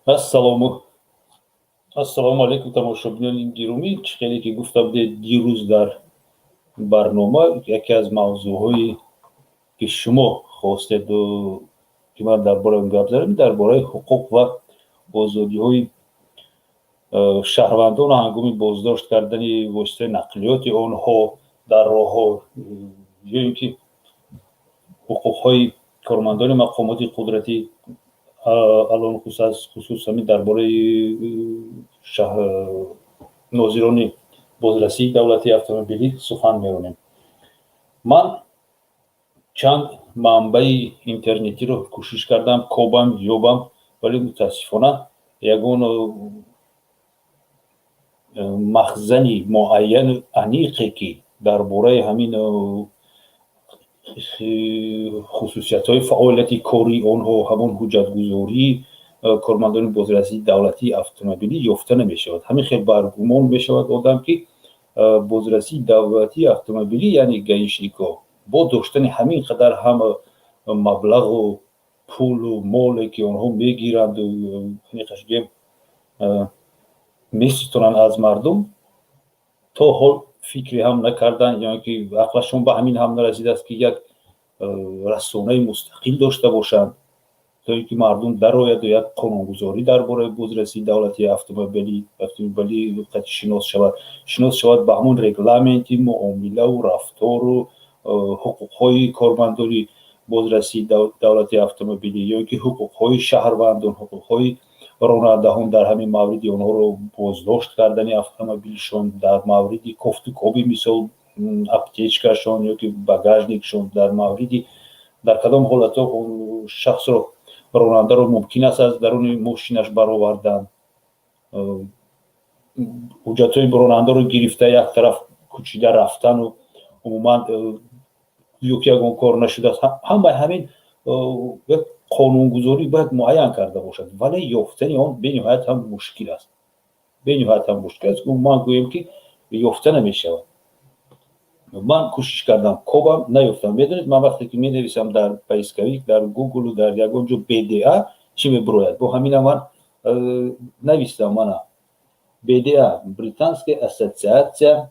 Ассалому алайкум, тамошобинони гиромӣ. Чӣ хеле ки гуфта будед дирӯз дар барнома, яке аз мавзӯъҳое ки шумо хостед, ки ман дар бораи он гап занем, дар бораи ҳуқуқ ва озодиҳои шаҳрвандон ҳангоми боздошт кардани воситаи нақлиёти онҳо дар роҳҳо ё ин ки ҳуқуқҳои кормандони мақомоти қудратӣ, алалхусус ҳамин дар бораи нозирони бозрасии давлатии автомобилӣ сухан меронем. Ман чанд манбаи интернетиро кӯшиш кардам, кобам, ёбам, вале мутаассифона ягон махзани муайяну аниқе, ки дар бораи ҳамин хусусиятҳои фаъолияти кории онҳо, ҳамон ҳуҷҷатгузории кормандони бозрасии давлатии автомобилӣ ёфта намешавад. Ҳамин хел баргумон мешавад одам, ки бозрасии давлатии автомобилӣ, яъне гаишникҳо, бо доштани ҳамин қадар ҳам маблағу пулу моле, ки онҳо мегиранду гӯем меситонанд аз мардум, то ҳол фикре ҳам накарданд ё ки ақлашон ба ҳамин ҳам нарасидааст, ки як расонаи мустақил дошта бошанд, то ин ки мардум дарояду як қонунгузорӣ дар бораи бозрасии давлатии автомобилӣ шинос шавад ба ҳамон регламенти муомилаву рафтору ҳуқуқҳои кормандони бозрасии давлатии автомобилӣ ё ин ки ҳуқуқҳои шаҳрвандон, ҳуқуқҳои ронандаҳон дар ҳамин мавриди онҳоро боздошт кардани автомобилшон, дар мавриди кофтукови, мисол, аптечкашон ё ки багажникшон, дар мавриди дар кадом ҳолатҳо шахсро, ронандаро мумкин аст аз даруни мошинаш баровардан, ҳуҷҷатҳои ронандаро гирифта, як тараф кӯчида рафтану умуман ё ки ягон кор нашудааст. Ҳамаи ҳамин як қонунгузорӣ бояд муайян карда бошад, вале ёфтани он бениҳоят ҳам мушкил аст, бениҳоят ҳам мушкил аст. Умуман гӯем, ки ёфта намешавад. Ман кӯшиш кардам, кобам, наёфтам. Медонед, ман вақте ки менависам дар поисковик, дар Гуглу дар ягон ҷо БДА, чӣ мебурояд? Бо ҳамина ман навистам. Мана БДА, Британская ассоциация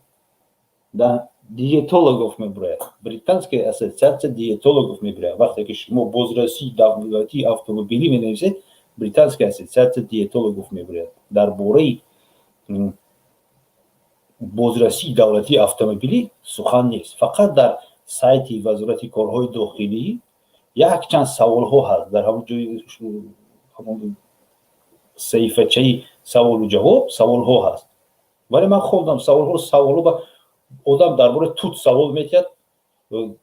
диетологов мебурояд, Британская ассоциация диетологов мебурояд. Вақте ки шумо бозрасии давлатии автомобилӣ менависед, Британская ассоциация диетологов мебурояд. Дар бораи бозрасии давлатии автомобилӣ сухан нест. Фақат дар сайти Вазорати корҳои дохилӣ якчанд саволҳо ҳаст. Дар ҳамон ҷои ҳамон саҳифачаи саволу ҷавоб саволҳо ҳаст, вале ман хондам саволҳоро. Саволҳо ба одам дар бораи тут савол метиҳад,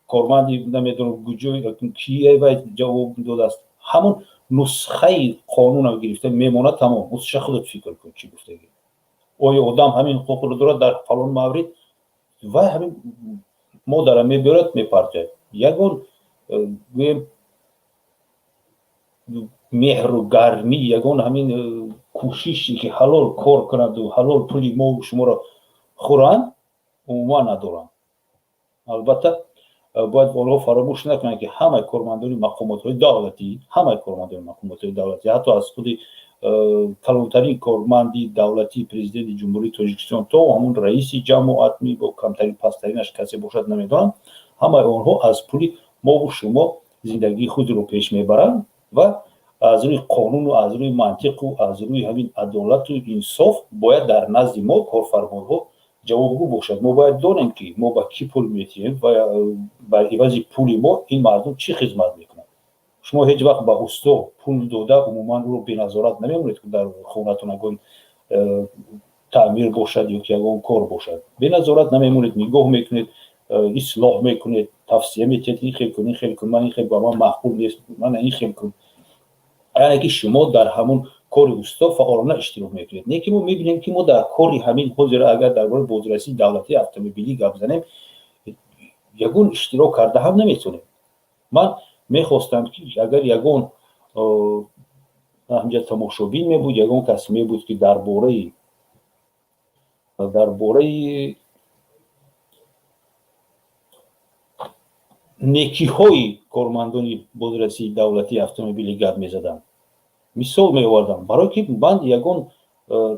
корманди намедонам куҷо кие вай ҷавоб додааст. Ҳамон нусхаи қонунам гирифта мемонад, тамом. Нусша худат фикр кун, чӣ гуфтагӣ, оё одам ҳамин ҳуқуқро дорад дар фалон маврид. Вай ҳамин модара мебиёрад, мепартояд. Ягон гӯем меҳру гармӣ, ягон ҳамин кӯшише, ки ҳалол кор кунаду ҳалол пули мо шуморо хӯранд, умуман надоранд. Албатта, бояд онҳо фаромӯш накунанд, ки ҳамаи кормандони мақомотҳои давлатӣ, ҳамаи кормандони мақомотҳои давлатӣ, ҳатто аз худи калонтарин корманди давлатии Президенти Ҷумҳурии Тоҷикистон то ҳамун раиси ҷамоат, бо камтарин, пасттаринаш касе бошад, намедонам, ҳамаи онҳо аз пули мову шумо зиндагии худро пеш мебаранд ва аз рӯи қонуну аз рӯи мантиқу аз рӯи ҳамин адолату инсоф бояд дар назди мо корфармонҳо ҷавобгӯ бошад. Мо бояд донем, ки мо ба кӣ пул метиҳем ва бар ивази пули мо ин мардум чӣ хизмат мекунанд. Шумо ҳеҷ вақт ба усто пул дода, умуман ӯро беназорат намемонед, дар хонатон ягон таъмир бошад ё ки ягон кор бошад, беназорат намемонед, нигоҳ мекунед, ислоҳ мекунед, тавсия метиҳед: ин хел кун, ин хел кун, ман ин хел ба ман маъқул нест, мана ин хел кун. Яъне ки шумо дар ҳамон кори усто фаъолона иштирок мекунед. Не ки мо мебинем, ки мо дар кори ҳамин ҳозира, агар дар бораи бозрасии давлатии автомобилӣ гап занем, ягон иштирок карда ҳам наметавонем. Ман мехостам, ки агар ягон ҳамҷа тамошобин мебуд, ягон кас мебуд, ки дар бораи некиҳои кормандони бозрасии давлатии автомобилӣ гап мезаданд. Мисол меовардам, барое ки ман ягон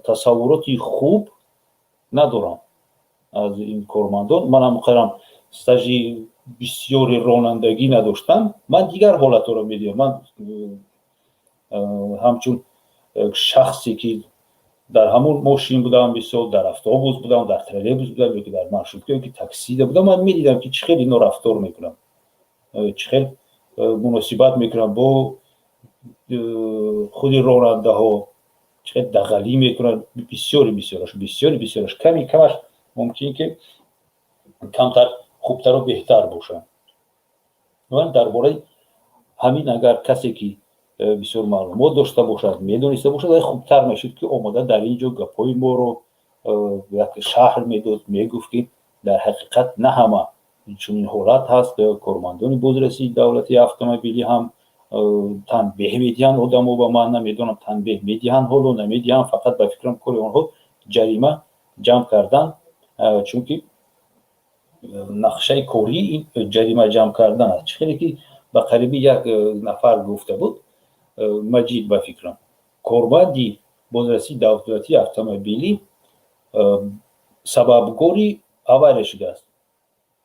тасаввуроти хуб надорам аз ин кормандон. Ман ҳам қарам стажи бисёри ронандагӣ надоштам, ман дигар ҳолатҳоро медидам. Ман ҳамчун шахсе ки дар ҳамон мошин будам, мисол, дар автобус будам, дар троллейбус будам ёки дар маршрутка ёки таксида будам, ман медидам, ки чӣ хел ино рафтор мекунанд, чӣ хел муносибат мекунанд бо худи ронандаҳо, чӣ хел дағалӣ мекунанд. Бисёри бисёраш, бисёри бисёраш, ками камаш мумкин ки камтар хубтару беҳтар бошанд. Ман дар бораи ҳамин, агар касе ки бисёр маълумот дошта бошад, медониста бошад, хубтар мешуд, ки омода дар ин ҷо гапҳои моро як шаҳр медод, мегуфт, ки дар ҳақиқат на ҳама чунин ҳолат ҳаст. Кормандони бозрасии давлатии автомобилӣ ҳам танбеҳ медиҳанд одамо ба ман намедонам, танбеҳ медиҳанд ҳоло намедиҳанд, фақат ба фикрам, кори онҳо ҷарима ҷамъ кардан, чунки нақшаи корӣ ин ҷарима ҷамъ кардан аст. Чӣ хеле ки ба қариби як нафар гуфта буд, Маҷид, ба фикрам, корманди бозрасии давлатии автомобилӣ сабабгори авария шудааст,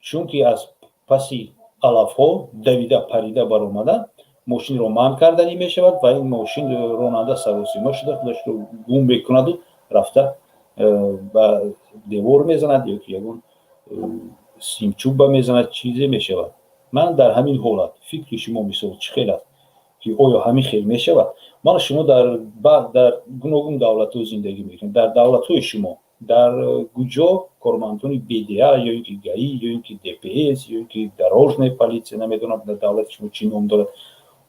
чунки аз паси алафҳо давида парида баромада, мошинро манъ карданӣ мешавад ва ин мошин ронанда саросима шуда, худашро гум мекунаду рафта ба девор мезанад ёки ягон симчӯба мезанад, чизе мешавад. Ман дар ҳамин ҳолат фикри шумо, мисол, чӣ хел аст, ки оё ҳамин хел мешавад? Мана, шумо дар гуногун давлатҳо зиндагӣ мекунед. Дар давлатҳои шумо дар куҷо кормандони БДА ё ин ки ГАИ ё ин ки ДПС ё ин ки дорожная полиция, намедонам, дар давлати шумо чӣ ном дорад,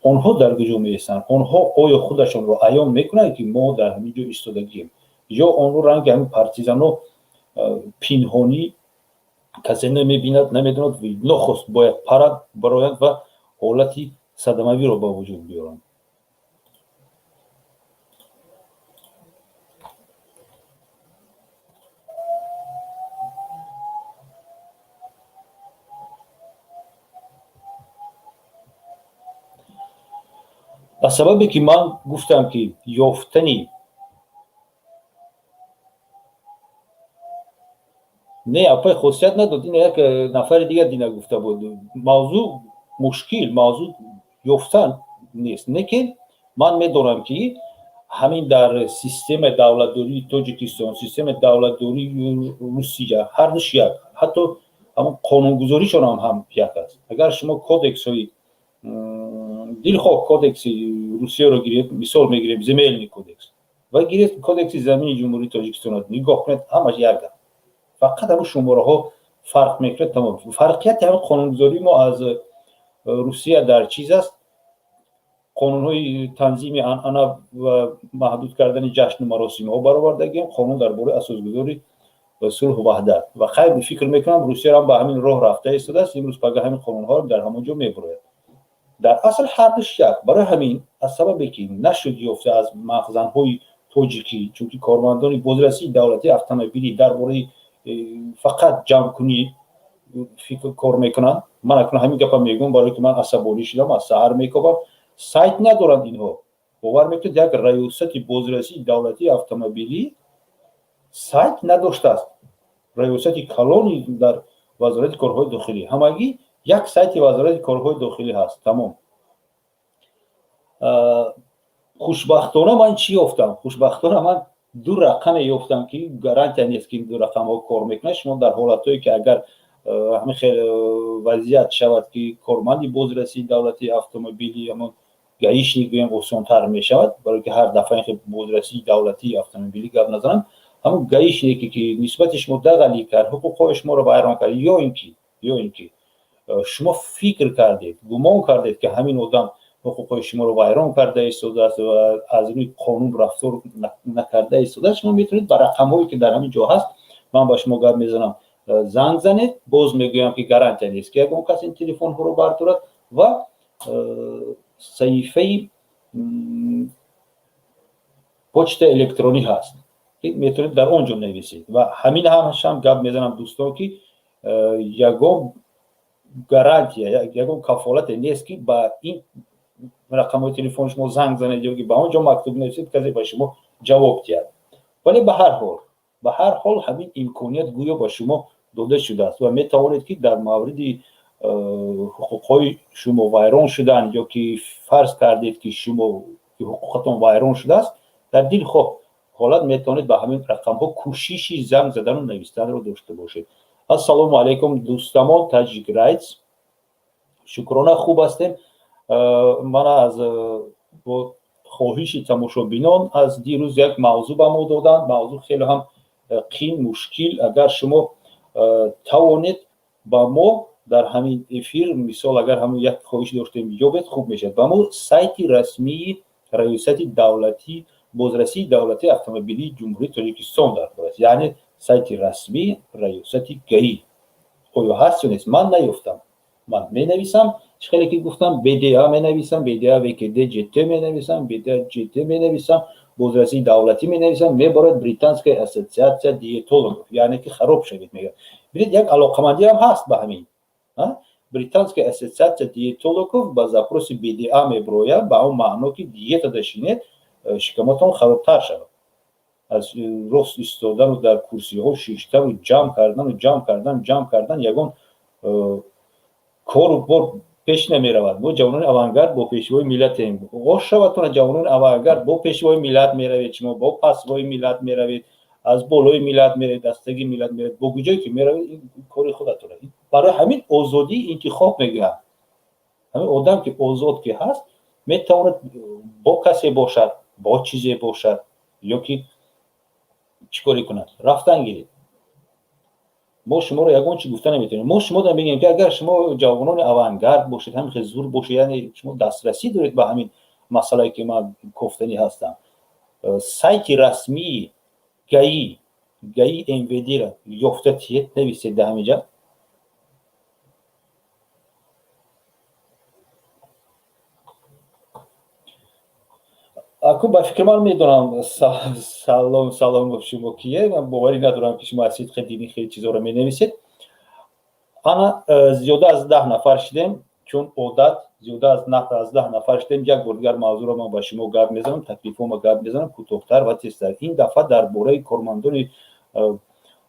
онҳо дар куҷо меистанд? Онҳо оё худашонро аён мекунанд, ки мо дар ҳамин ҷо истодагием, ё онҳо ранги ҳамин партизано пинҳонӣ, касе намебинад, намедонад, нохост бояд парад барояд ва ҳолати садамавиро ба вуҷуд биёранд? Аз сабабе ки ман гуфтам, ки ёфтани не, апай, хосият надод. Ин як нафари дигар дина гуфта буд. Мавзӯъ мушкил, мавзӯъ ёфтан нест, лекин ман медонам, ки ҳамин дар системаи давлатдории Тоҷикистон, системаи давлатдории Русия ҳардуш як, ҳатто ҳамон қонунгузоришон ҳам як аст. Агар шумо кодексҳои дилхоҳ, кодекси Русияро гиред, мисол мегирем, Земельный кодекс, ва гиред кодекси замини Ҷумҳурии Тоҷикистонро нигоҳ кунед, ҳамаш як аст, фақат ҳамон шумораҳо фарқ мекунад, тамом. Фарқияти ҳамин қонунгузории мо аз Русия дар чиз аст: қонунҳои танзими анъана ва маҳдуд кардани ҷашну маросимҳо баровардагием, қонун дар бораи асосгузори сулҳу ваҳдат ва хайр. Фикр мекунам, Русияам ба ҳамин роҳ рафта истодааст, имрӯз пага ҳамин қонунҳо дар ҳамон ҷо мебурояд. Дар асл ҳардуш як. Барои ҳамин, аз сабабе ки нашуд ёфта аз махзанҳои тоҷикӣ, чунки кормандони бозрасии давлатии автомобилӣ дар бораи фақат ҷамъкунӣ фикр кор мекунанд. Ман акнун ҳамин гапа мегӯям, барое ки ман асабонӣ шудам, аз саҳар мекобам. Сайт надоранд инҳо, бовар мекунед, як раёсати бозрасии давлатии автомобилӣ сайт надоштааст. Раёсати калони дар Вазорати корҳои дохилӣ, ҳамагӣ як сайти Вазорати корҳои дохилӣ ҳаст, тамом. Хушбахтона ман чӣ ёфтам? Хушбахтона ман ду рақаме ёфтам, ки гарантия нест, ки ин ду рақамҳо кор мекунад. Шумо дар ҳолатҳое ки агар ҳамин хел вазъият шавад, ки корманди бозрасии давлатии автомобили, ҳамон гаишник гӯем, осонтар мешавад, барое ки ҳар дафъа ин бозрасии давлатии автомобилӣ гап назанам, ҳамон гаишнике ки нисбати шумо дағалӣ кард, ҳуқуқҳои шуморо вайрон кард, ё ин ки шумо фикр кардед, гумон кардед, ки ҳамин одам ҳуқуқҳои шуморо вайрон карда истодааст ва аз рӯи қонун рафтор накарда истодааст, шумо метавонед ба рақамҳое ки дар ҳамин ҷо ҳаст, ман ба шумо гап мезанам, занг занед. Боз мегӯям, ки гарантия нест, ки ягон кас ин телефонҳоро бардорад. Ва саҳифаи почтаи электронӣ ҳаст, ки метавонед дар он ҷо нависед. Ва ҳамин ҳамашам гап мезанам, дӯстон, ки ягон гарантия, ягон кафолате нест, ки ба ин Рақамҳои телефони шумо занг занед ё ки ба он ҷо мактуб нависед, касе ба шумо ҷавоб диҳад. Вале ба ҳар ҳол ҳамин имконият гӯё ба шумо дода шудааст ва метавонед, ки дар мавриди ҳуқуқҳои шумо вайрон шудан ё ки фарз кардед, ки шумо ҳуқуқатон вайрон шудааст, дар дилхоҳ ҳолат метавонед ба ҳамин рақамҳо кӯшиши занг задану навистанро дошта бошед. Ассалому алайкум, дӯстамон Таҷик Райтс. Шукрона, хуб ҳастем. Мана, аз бо хоҳиши тамошобинон аз дирӯз як мавзӯъ ба мо доданд. Мавзӯъ хеле ҳам қин, мушкил. Агар шумо тавонед, ба мо дар ҳамин эфир, мисол, агар ҳамин як хоҳиш доштем, ёбед, хуб мешавад. Ба мо сайти расмии Раёсати давлатӣ бозрасии давлатии автомобилии Ҷумҳурии Тоҷикистон даркор аст, яъне сайти расмии раёсати ГАИ оё ҳаст ё нест? Ман наёфтам. Ман менависам, чӣ хеле ки гуфтам, БДА менависам, БДА ВКД ҶТ менависам, БДА ҶТ менависам, бозрасии давлатӣ менависам, меборад Британская ассотсиация диетологов, яъне ки хароб шавед мегӯяд. Бинед, як алоқамандиам ҳаст ба ҳамин. Британская ассотсиация диетологов ба запроси БДА меброяд, ба он маъно ки диета дашинед, шикаматон харобтар шавад. Аз рост истодану дар курсиҳо шиштану ҷамъ кардану ҷамъ кардан, ҷамъ кардан ягон кору бор пеш намеравад. Мо ҷавонони авангард бо пешвои миллатем. Ош шавадтона, ҷавонони авангард бо пешвои миллат меравед, шумо бо пасвои миллат меравед, аз болои миллат меравед, аз таги миллат меравед, бо куҷое ки меравед, ин кори худатон. Барои ҳамин озодии интихоб мегӯям. Ҳамин одам ки озод ки ҳаст, метавонад бо касе бошад, бо чизе бошад ё ки чӣ коре кунад, рафтан гиред. Мо шуморо ягон чи гуфта наметавонем. Мо шумо мегӯем, ки агар шумо ҷавонони авангард бошед, ҳамин хел зур бошед, яъне шумо дастрасӣ доред ба ҳамин масъалае, ки ман кофтанӣ ҳастам, сайти расмии ГАИ МВД-ра ёфта тиед, нависед дар ҳамин ҷа. Аку, ба фикри ман, медонам. Салом, салом, шумо кие? Ман боварӣ надорам, ки шумо аз сидқи дини хеле чизоро менависед. Ана, зиёда аз 10 нафар шидем. Чун одат, зиёда аз 10 нафар шидем. Як бор дигар мавзӯъро ман ба шумо гап мезанам, таклифҳома гап мезанам, кӯтоҳтар ва тезтар. Ин дафъа дар бораи кормандони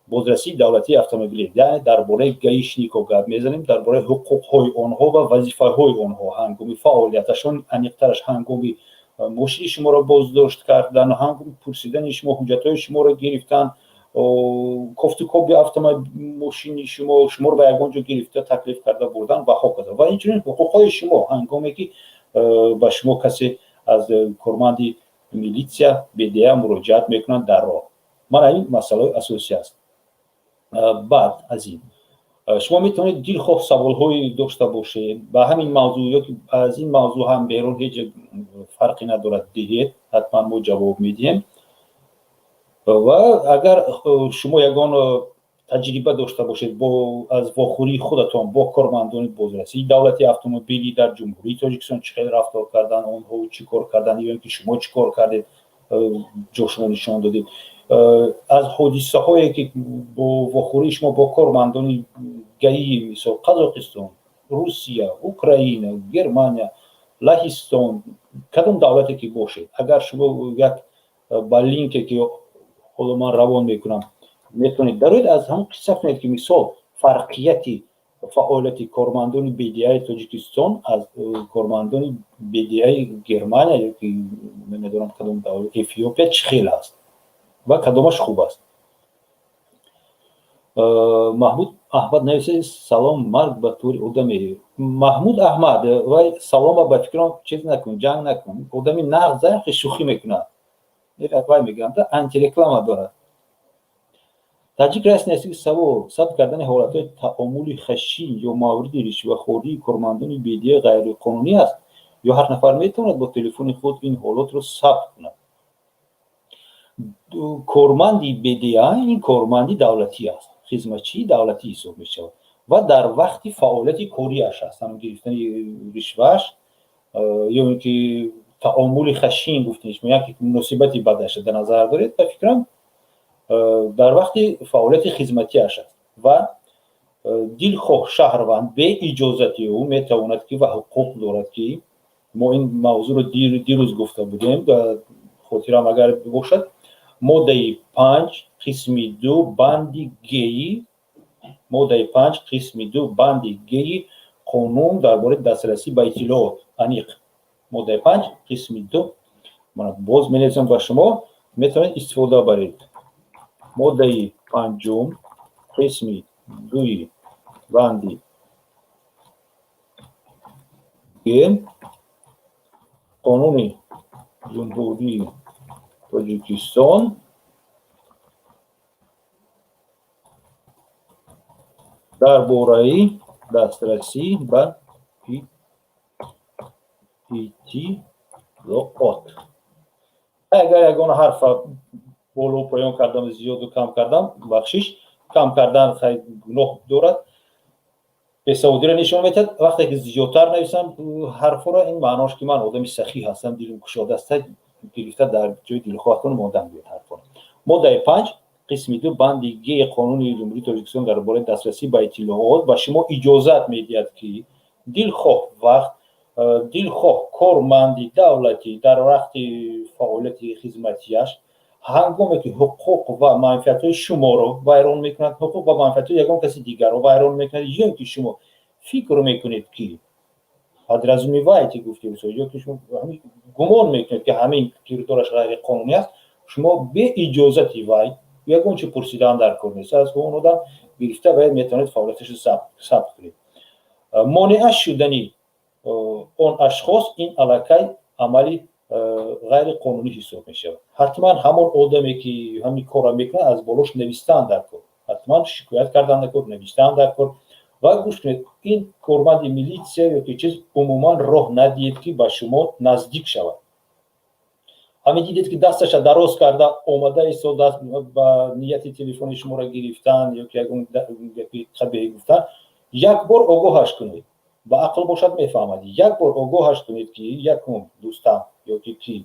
бозрасии давлатии автомобилӣ, яъне дар бораи гаишнико гап мезанем, дар бораи ҳуқуқҳои онҳо ва вазифаҳои онҳо ҳангоми фаъолияташон, аниқтараш ҳангоми мошини шуморо боздошт кардан, ҳангоми пурсидани шумо, ҳуҷҷатҳои шуморо гирифтан, кофтукоби автомошини шумо, шуморо ба ягон ҷо гирифта, таклиф карда бурдан ва ҳоказо. Ва инчунин ҳуқуқҳои шумо, ҳангоме ки ба шумо касе аз корманди милитсия, БДА муроҷиат мекунанд дар роҳ. Мана ин масъалаҳои асосӣ аст. Баъд аз ин шумо метавонед дилхоҳ саволҳое дошта бошед ба ҳамин мавзӯъ ё ки аз ин мавзӯъ ҳам берун, ҳеҷ фарқе надорад, диҳед, ҳатман мо ҷавоб медиҳем. Ва агар шумо ягон таҷриба дошта бошед бо аз вохӯрии худатон бо кормандони бозрасии давлати автомобилӣ дар Ҷумҳурии Тоҷикистон, чӣ хел рафтор кардан онҳо, чӣ кор кардан ё ин ки шумо чӣ кор кардед, ҷо шумо нишон додед, аз ҳодисаҳое ки бо вохӯрии шумо бо кормандони ГАИ, мисол, Қазоқистон, Русия, Украина, Германия, Лаҳистон, кадом давлате ки бошед, агар шумо як ба линке, ки ҳоло ман равон мекунам, метавонед дароед, аз ҳамон қисса кунед, ки мисол фарқияти фаъолияти кормандони БДАи Тоҷикистон аз кормандони БДАи Германия ё ки намедонам кадом давлат, Эфиопия, чӣ хел аст ва кадомаш хуб аст. Маҳмуд Аҳмад нависед: «Салом, марг ба тури одаме». Маҳмуд Аҳмад, вай салома ба фикрам чиз накун, ҷанг накун. Одами нағз шӯхӣ мекунад, вай мегӯям, антиреклама дорад. Таҷик Райс нест. Савол: сабт кардани ҳолатҳои таомули хашин ё мавриди ришвахории кормандони БДА ғайриқонунӣ аст ё ҳар нафар метавонад бо телефони худ ин ҳолатро сабт кунад? Корманди БДА ин корманди давлатӣ аст, хизматчии давлатӣ ҳисоб мешавад ва дар вақти фаъолияти кориаш аст. Ҳамн гирифтани ришвааш ё ин ки таомули хашин гуфтем шумо, яке муносибати бадаша дар назар доред, ба фикрам, дар вақти фаъолияти хизматиаш аст ва дилхоҳ шаҳрванд бе иҷозати ӯ метавонад ки ва ҳуқуқ дорад, ки Мо ин мавзӯъро дирӯз гуфта будем, хотирам агар бошад, моддаи 5, қисми 2, банди геи, моддаи 5, қисми 2, банди геи қонун дар бораи дастрасӣ ба иттилоот, аниқ моддаи 5, қисми 2. Боз менависам ба шумо, метавонед истифода баред. Моддаи панҷум, қисми дуи, банди г Қонуни Ҷумҳурии Тоҷикистон дар бораи дастрасӣ ба иттилоот. Агар ягон ҳарфа боло поён кардам, зиёду кам кардам, бахшиш. Кам кардан гуноҳ дорад, бесаводиро нишон медиҳад. Вақте ки зиёдтар нависам ҳарфҳоро, ин маънош ки ман одами сахӣ ҳастам, дилум кушода аст, гирифта дар ҷои дилхоҳатон мондан биёд ҳарфҳоро. Моддаи 5, қисми 2, банди г Қонуни Ҷумҳурии Тоҷикистон дар бораи дастрасӣ ба иттилоот ба шумо иҷозат медиҳад, ки дилхоҳ вақт, дилхоҳ корманди давлатӣ дар вақти фаъолияти хизматиаш, ҳангоме ки ҳуқуқ ва манфиатҳои шуморо вайрон мекунад, ҳуқуқ ва манфиатҳои ягон каси дигарро вайрон мекунад, ё ки шумо фикр мекунед, ки подразумеваете, гуфти, ё ки шумо гумон мекунед, ки ҳамин кирдораш ғайриқонунӣ аст, шумо бе иҷозати вай, ягон чи пурсидан дар кор нест, аз он одам гирифта ва метавонед фаъолияташро сабт кунед. Монеа шудани он ашхос ин аллакай амали ғайриқонунӣ ҳисоб мешавад. Ҳатман ҳамон одаме, ки ҳамин корро мекунад, аз болош навистан дар кор, ҳатман шикоят кардан дар кор, навистан дар кор. Ва гӯш кунед, ин корманди милитсия ё ки чиз умуман роҳ надиҳед, ки ба шумо наздик шавад. Ҳамин дидед, ки дасташа дароз карда омада истодааст ба нияти телефони шуморо гирифтан ё ки ягон гапи қабеҳӣ гуфтан, як бор огоҳаш кунед. Ба ақл бошад, мефаҳмад. Як бор огоҳаш кунед, ки якум, дӯстам ё ки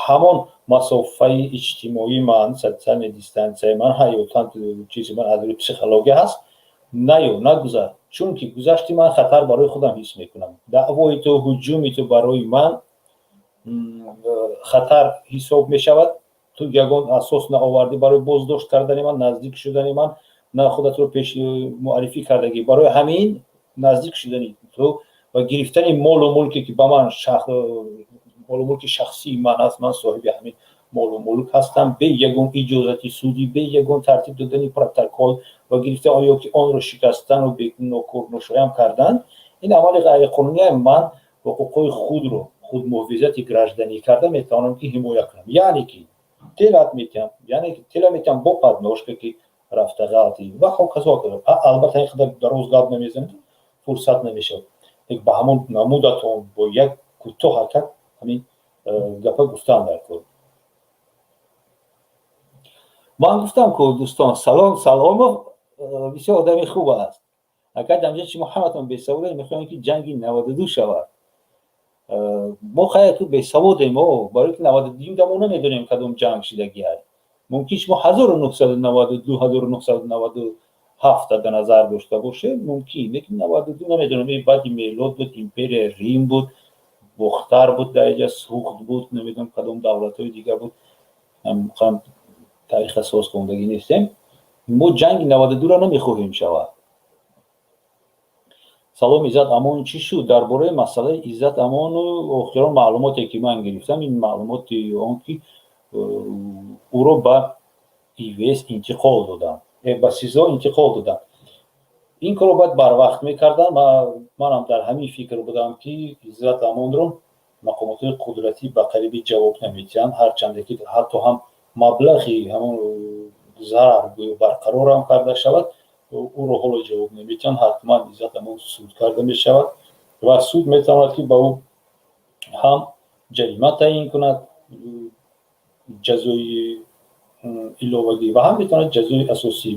ҳамон масофаи иҷтимоии ман, социальная дистанция и ман, ҳаётан чизи ман аз рӯи психология ҳаст, наё, нагузар, чунки гузашти ман хатар барои худам ҳис мекунам. Даъвои ту, ҳуҷуми ту барои ман хатар ҳисоб мешавад. Ту ягон асос наовардӣ барои боздошт кардани ман, наздик шудани ман, на худатро пеш муаррифӣ кардагӣ. Барои ҳамин наздик шудани ту ва гирифтани молу мулке, ки ба ман молу мулки шахсии ман аст, ман соҳиби ҳамин молу мулк ҳастам, бе ягон иҷозати судӣ, бе ягон тартиб додани протокол ва гирифтан ё ки онро шикастану ношоям кардан, ин амали ғайриқонуние. Ман ҳуқуқҳои худро худмуҳофизати гражданӣ карда метавонам, ки ҳимоя кунам, яъне ки телат метиҳам, яъне ки тела метиҳам бо подножка, ки рафта ғалти ва ҳоказо. Албатта, ин қадар дароз гап намезанед, фурсат намешавад, ба ҳамон намудатон бо як кӯтоҳ ҳаракат ҳамин гапа гуфтан дар кор. Ман гуфтам ку, дӯстон, салом, Саломов бисёр одами хуб аст. Агар дамҷа шумо ҳаматон бесаводед, мехоҳем, ки ҷанги 92 шавад. Мо хайр ту бесаводем, барои ки 92 мо намедонем, кадом ҷанг шидагӣ аст. Мумкин шумо 1992, 1997 дар назар дошта бошед, мумкин, лекин 92 намедонам, баъди мелод буд, империяи Рим буд, Бохтар буд, дар иҷа Суғд буд, намедонам, кадом давлатҳои дигар буд. Тариха соз хондагӣ нестем. Мо ҷанги 92-ро намехоҳем шавад. Салом, Иззат Амон чӣ шуд? Дар бораи масъалаи Иззат Амону охирон маълумоте, ки ман гирифтам, ин маълумоти он ки ӯро ба ИВС интиқол доданд, ба СИЗО интиқол доданд. Ин корро бояд барвақт мекарданд. Манам дар ҳамин фикр будам, ки Иззат Амонро мақомотҳои қудратӣ ба қарибӣ ҷавоб намедиҳанд, ҳарчанде ки ҳатто ҳам маблағи ҳамон зарар гӯё барқарорам карда шавад, ӯро ҳоло ҷавоб намедиҳанд. Ҳатман Иззат Амон суд карда мешавад ва суд метавонад, ки ба ӯ ҳам ҷарима таъин кунад, ҷазои иловагӣ, ва ҳам метавонад ҷазои асосӣ,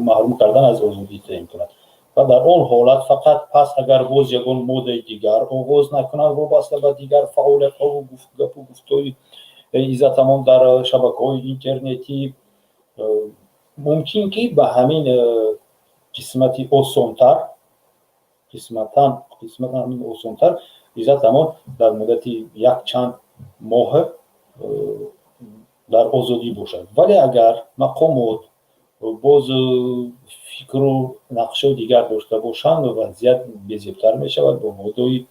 маҳрум кардан аз озодӣ таъин кунад. Ва дар он ҳолат фақат пас, агар боз ягон моддаи дигар оғоз накунад, вобаста ба дигар фаъолиятҳову гапу гуфтҳои Иззат Амон дар шабакаҳои интернетӣ, мумкин ки ба ҳамин қисмати осонтар, қисматан, қисматан ҳамин осонтар. Иззат Амон дар муддати якчанд моҳ дар озодӣ бошад. Вале агар мақомот боз фикру нақшаи дигар дошта бошанд, вазъият безебтар мешавад. Бо моддаи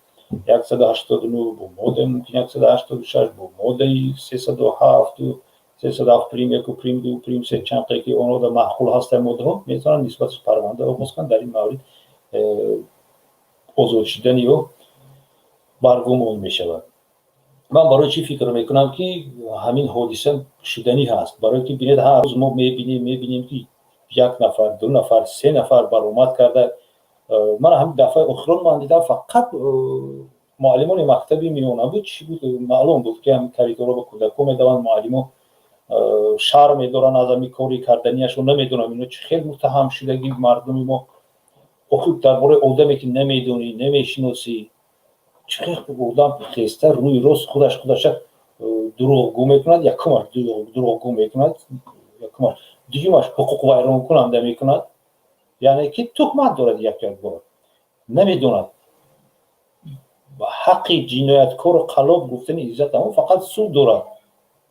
189, бо моддаи мумкин 186, бо моддаи 307, 307 прим 1, прим 2, прим 3, чанд ки онҳо дар маъқул ҳастанд моддаҳо, метавонанд нисбаташ парванда оғоз кунанд. Дар ин маврид озод шудани ӯ баргумон мешавад. Ман барои чӣ фикр мекунам, ки ҳамин ҳодиса шуданӣ ҳаст? Барое ки бинед, ҳар рӯз мо мебинем, ки як нафар, ду нафар, се нафар баромад карда. Ман ҳамин дафъаи охирон ман дидам, фақат муаллимони мактаби миёна буд. Чӣ буд? Маълум буд, ки ҳамин коридорро ба кӯдакҳо медаванд, муаллимо шарм медоранд аз ҳамин кори карданияшон. Намедонам, ино чӣ хел муттаҳам шудагӣ мардуми мо. Охир дар бораи одаме, ки намедонӣ, намешиносӣ, чӣ хел одам хеста рӯи рост худаш худаша дурӯғгӯ мекунад? Якумаш дурӯғгӯ мекунад, якумаш, дуюмаш ҳуқуқвайронкунанда мекунад, яъне ки туҳмат дорад. Як як бор намедонад ҳаққи ҷинояткору қаллоб гуфтани Иззат Амон фақат суд дорад.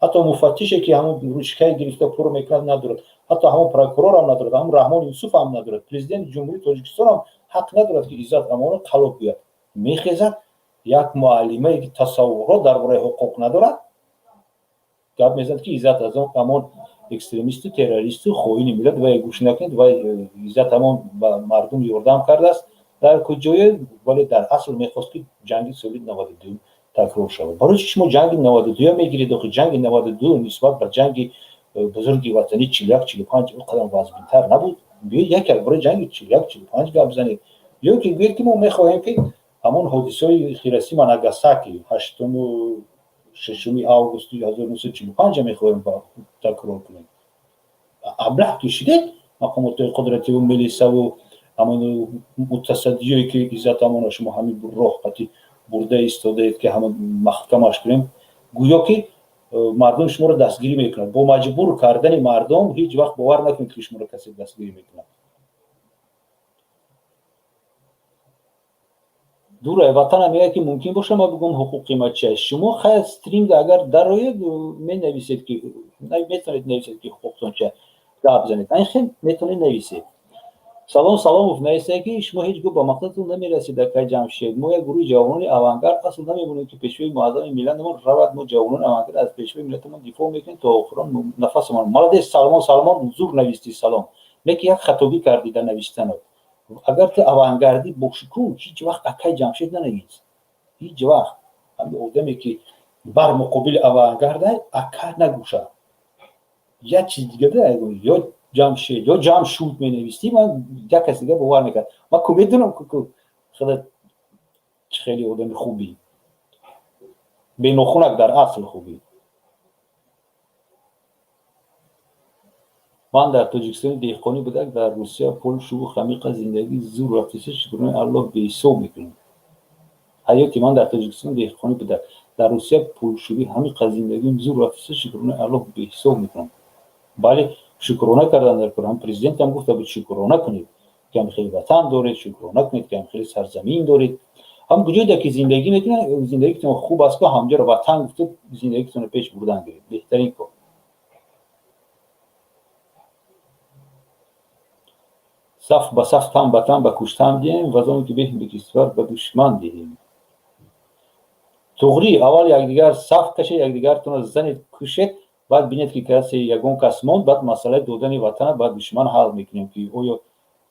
Ҳатто муфаттише, ки ҳамон ручкае гирифта пур мекунад, надорад. Ҳатто ҳамон прокурорам надорад, ҳамон Раҳмон Юсуф ҳам надорад, президенти Ҷумҳурии Тоҷикистон ҳам ҳақ надорад, ки Иззат Амонро қаллоб гӯяд. Мехезад як муаллимае, ки тасаввурот дар бораи ҳуқуқ надорад, гап мезанад, ки Иззат Амон экстремисту, террористу, хоини миллат, вай гӯш накунед, вай Иззат Амон ба мардум ёрдам кардааст дар куҷое, вале дар асл мехост, ки ҷанги соли 92 такрор шавад. Барои чи шумо ҷанги 92 мегиред? Охи ҷанги 92 нисбат ба ҷанги бузурги ватанӣ 41, 45 он қадар вазминтар набуд. Биёед, як як бораи ҷанги 41, 45 гап занед, ё ки гӯед, ки мо мехоҳем, ки ҳамон ҳодисаи Хиросима, Нагасаки 8-у 6-уми августи 1945 мехоҳем такрор кунем. Аблаҳ ки шудед, мақомотҳои қудративу милисаву ҳамон мутасаддиёе, ки Иззат Амонро шумо ҳамин роҳ қати бурда истодаед, ки ҳамон маҳкамаш кунем, гӯё ки мардум шуморо дастгирӣ мекунад. Бо маҷбур кардани мардум ҳеҷ вақт бовар накунед, ки шуморо касе дастгирӣ мекунад. Дурай ватанам мегӯяд, ки мумкин боша ма бигӯм ҳуқуқи ма чиаст. Шумо хайр, стримда агар дароед, менависед, ки метавонед нависед, ки ҳуқуқтон чиаст, гап занед, айн хел метавонед нависед. Салом Саломов нависае, ки шумо ҳеҷ гоҳ ба мақсадатон намерасед, акай Ҷамшед. Мо як гурӯҳи ҷавонони авангард асл намемонем, ки пешвои муаззами миллатамон равад. Мо ҷавонони авангард аз пешвои миллатамон дифоъ мекунем то охирон нафасамон. Молодец, Салмон. Салмон, зур навистӣ, салом. Лекин як хатобӣ кардӣ дар навистанат. Агар ту авангардӣ бошӣ ку, ҳеҷ вақт акай Ҷамшед нанавис, ҳеҷ вақт. Ҳамин одаме, ки бар муқобили авангарда, ака нагӯша. Як чиз дига да, ё Ҷамшед, ё Ҷамшуд менавистӣ, ман як кас дига бовар мекард. Ман ку медонам, ку хеле чӣ хеле одами хубӣ, бенохунак дар асл хубӣ. Ман дар Тоҷикистони деҳқонӣ будак, дар Русия пулшуву хамиқа зиндагӣ зур рафтиса, шукронаи Аллоҳ беҳисоб мекунем. Ҳаёти ман дар Тоҷикистони деҳқонӣ будак, дар Русия пулшувӣ ҳамиқа зиндагим зур рафтиса, шукронаи Аллоҳ беҳисоб мекунам. Бале, шукрона кардан дар кор. Ҳам президентам гуфта буд, шукрона кунед, ки ҳам хеле ватан доред, шукрона кунед, ки ҳам хеле сарзамин доред. Ҳам куҷое ки зиндагӣ мекунед, зиндагитон хуб аст, ку ҳамҷоро ватан гуфта зиндагитонро пеш бурдан гиред, беҳтарин кор. Саф ба саф, тан ба тан ба куштан диҳем, вазоне ки беҳ ба кишвар ба душман диҳем. Туғрӣ, аввал якдигар саф кашед, якдигартонро занед, кушед, баъд бинед, ки касе ягон кас монд, баъд масъалаи додани ватана ба душман ҳал мекунем, ки оё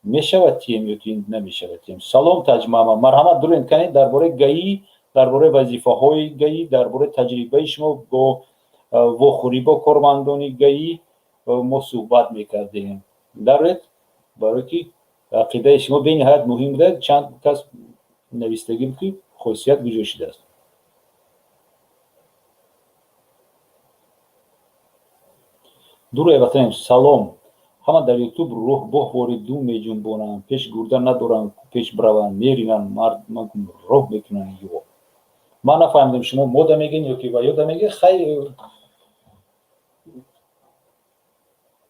мешавад тием ё ки намешавад тием. Салом, Таҷмама, марҳамат, дурен канед дар бораи ГАИ, дар бораи вазифаҳои ГАИ, дар бораи таҷрибаи шумо бо вохӯрӣ бо кормандони ГАИ мо суҳбат мекардем. Даред, барое ки ақидаи шумо бениҳоят муҳим буда. Чанд кас навистагӣ буд, ки хосият куҷо шудааст. Дуруи ватанем, салом. Ҳама дар Ютуб рӯҳбоҳ вориду меҷунбонанд, пеш гурда надоранд, пеш бираванд, меринанд, мардума гумроҳ мекунанд. Ё ман нафаҳмидам, шумо мода мегӯед ё ки ва ёда мегӯед. Хай.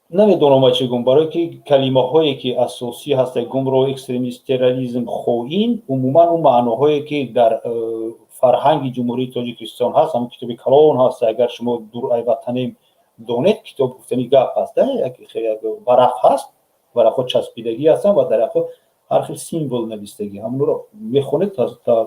Намедонам чӣ гум, барое ки калимаҳое ки асосӣ ҳаста, гумроҳ, экстремист, терроризм, хоин, умуман он маъноҳое ки дар фарҳанги Ҷумҳурии Тоҷикистон ҳаст, ҳамон китоби калон ҳаст, агар шумо дур ай ватанем донед, китоб гуфтани гап ҳаст, як варақ ҳаст, варақҳо часпидагӣ ҳастанд ва дарақҳо ҳар хел символ навистагӣ, ҳамонро мехонед,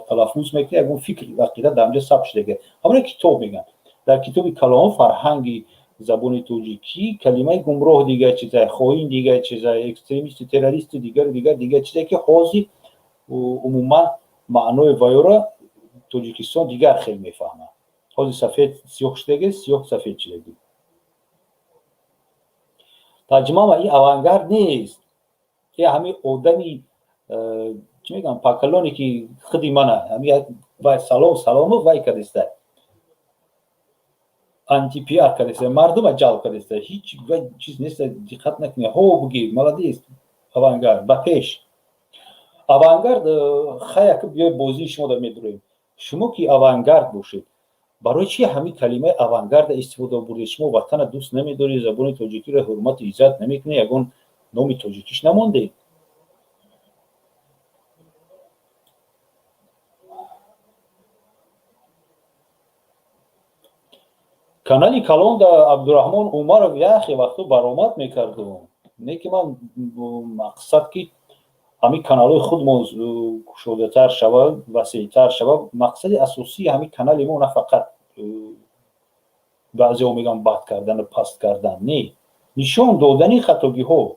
талаффуз мекунед, ягон фикр, ақида дар онҷо сабт шудагӣ, ҳамоне китоб мегӯянд. Дар китоби калон фарҳанги забони тоҷикӣ калимаи гумроҳ дигар чизае, хоин дигар чизае, экстремисту террористу дигару дигар дигар чизае, ки ҳозир умуман маънои вайёро Тоҷикистон дигар хел мефаҳмад. Ҳозир сафед сиёҳ шудагӣ, сиёҳ сафед шудагӣ. Тарҷума ин авангард нест, ин ҳамин одами чӣ мегӯям, пакалоне ки худи мана ҳамин вай салом салому вай кардиста, антипиар кардиста, мардума ҷалб кардиста, ҳеҷ вай чиз нест, диққат накунед. Ҳо буги, молодец, авангард, ба пеш. Авангард хаяк биёй бозии шумо да медуроем. Шумо ки авангард бошед, барои чи ҳамин калимаи авангарда истифода бурдед? Шумо ватана дӯст намедоред, забони тоҷикиро ҳурмату иззат намекунед, ягон номи тоҷикиш намондед. Канали калон да Абдураҳмон Умаров яхе вақто баромад мекарду, не ки ман мақсад ки ҳамин каналҳои худмон кушодатар шавад, васеътар шавад. Мақсади асосии ҳамин канали мо на фақат баъзеҳо мегӯянд бад кардану паст кардан, не, нишон додани хатогиҳо,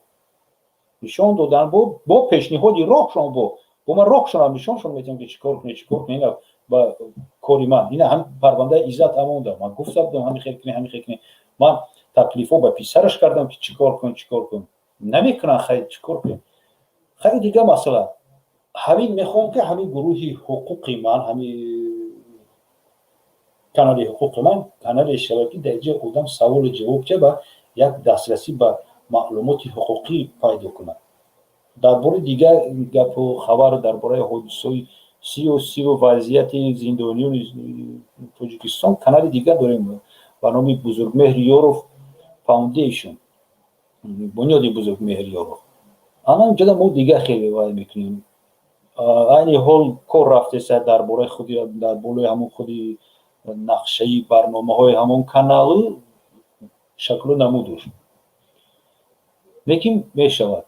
нишон додан бо пешниҳоди роҳшон, бо ман роҳшонам нишоншон метавонам ки чӣ кор кунед, чӣ кор кунед. Ина ба кори ман, ина ҳам парвандаи Иззат Амонда, ман гуфта будам ҳамин хел кунед, ҳамин хел кунед. Ман таклифҳо ба писараш кардам ки чӣ кор кун, чӣ кор кун, намекунанд, хайр, чӣ кор кунем? Хайр, дигар масъала, ҳамин мехоҳам ки ҳамин гурӯҳи ҳуқуқи ман, ҳамин канали ҳуқуқи ман канале шавад ки дар ҷои одам саволу ҷавоб ча ба як дастрасӣ ба маълумоти ҳуқуқӣ пайдо кунад. Дар бораи дигар гапу хабар, дар бораи ҳодисаҳои сиёсиву вазъияти зиндониёни Тоҷикистон канали дигар дорем ба номи Бузургмеҳр Ёров Foundation, бунёди Бузургмеҳр Ёров. Ана инҷода мо дигар хеле вай мекунем. Айни ҳол кор рафтеса дар бораи худи, дар болои ҳамон худи нақшаи барномаҳои ҳамон каналу шаклу намудуш. Лекин мешавад.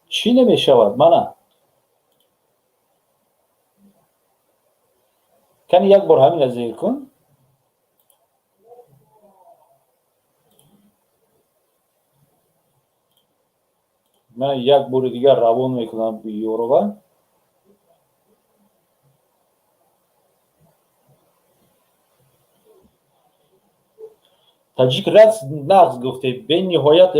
Чӣ намешавад? Мана. Кани як бор ҳамина зер кун. Ман як бори дигар равон мекунам Ёрова. Таҷик раст нағз гуфте, бениҳоят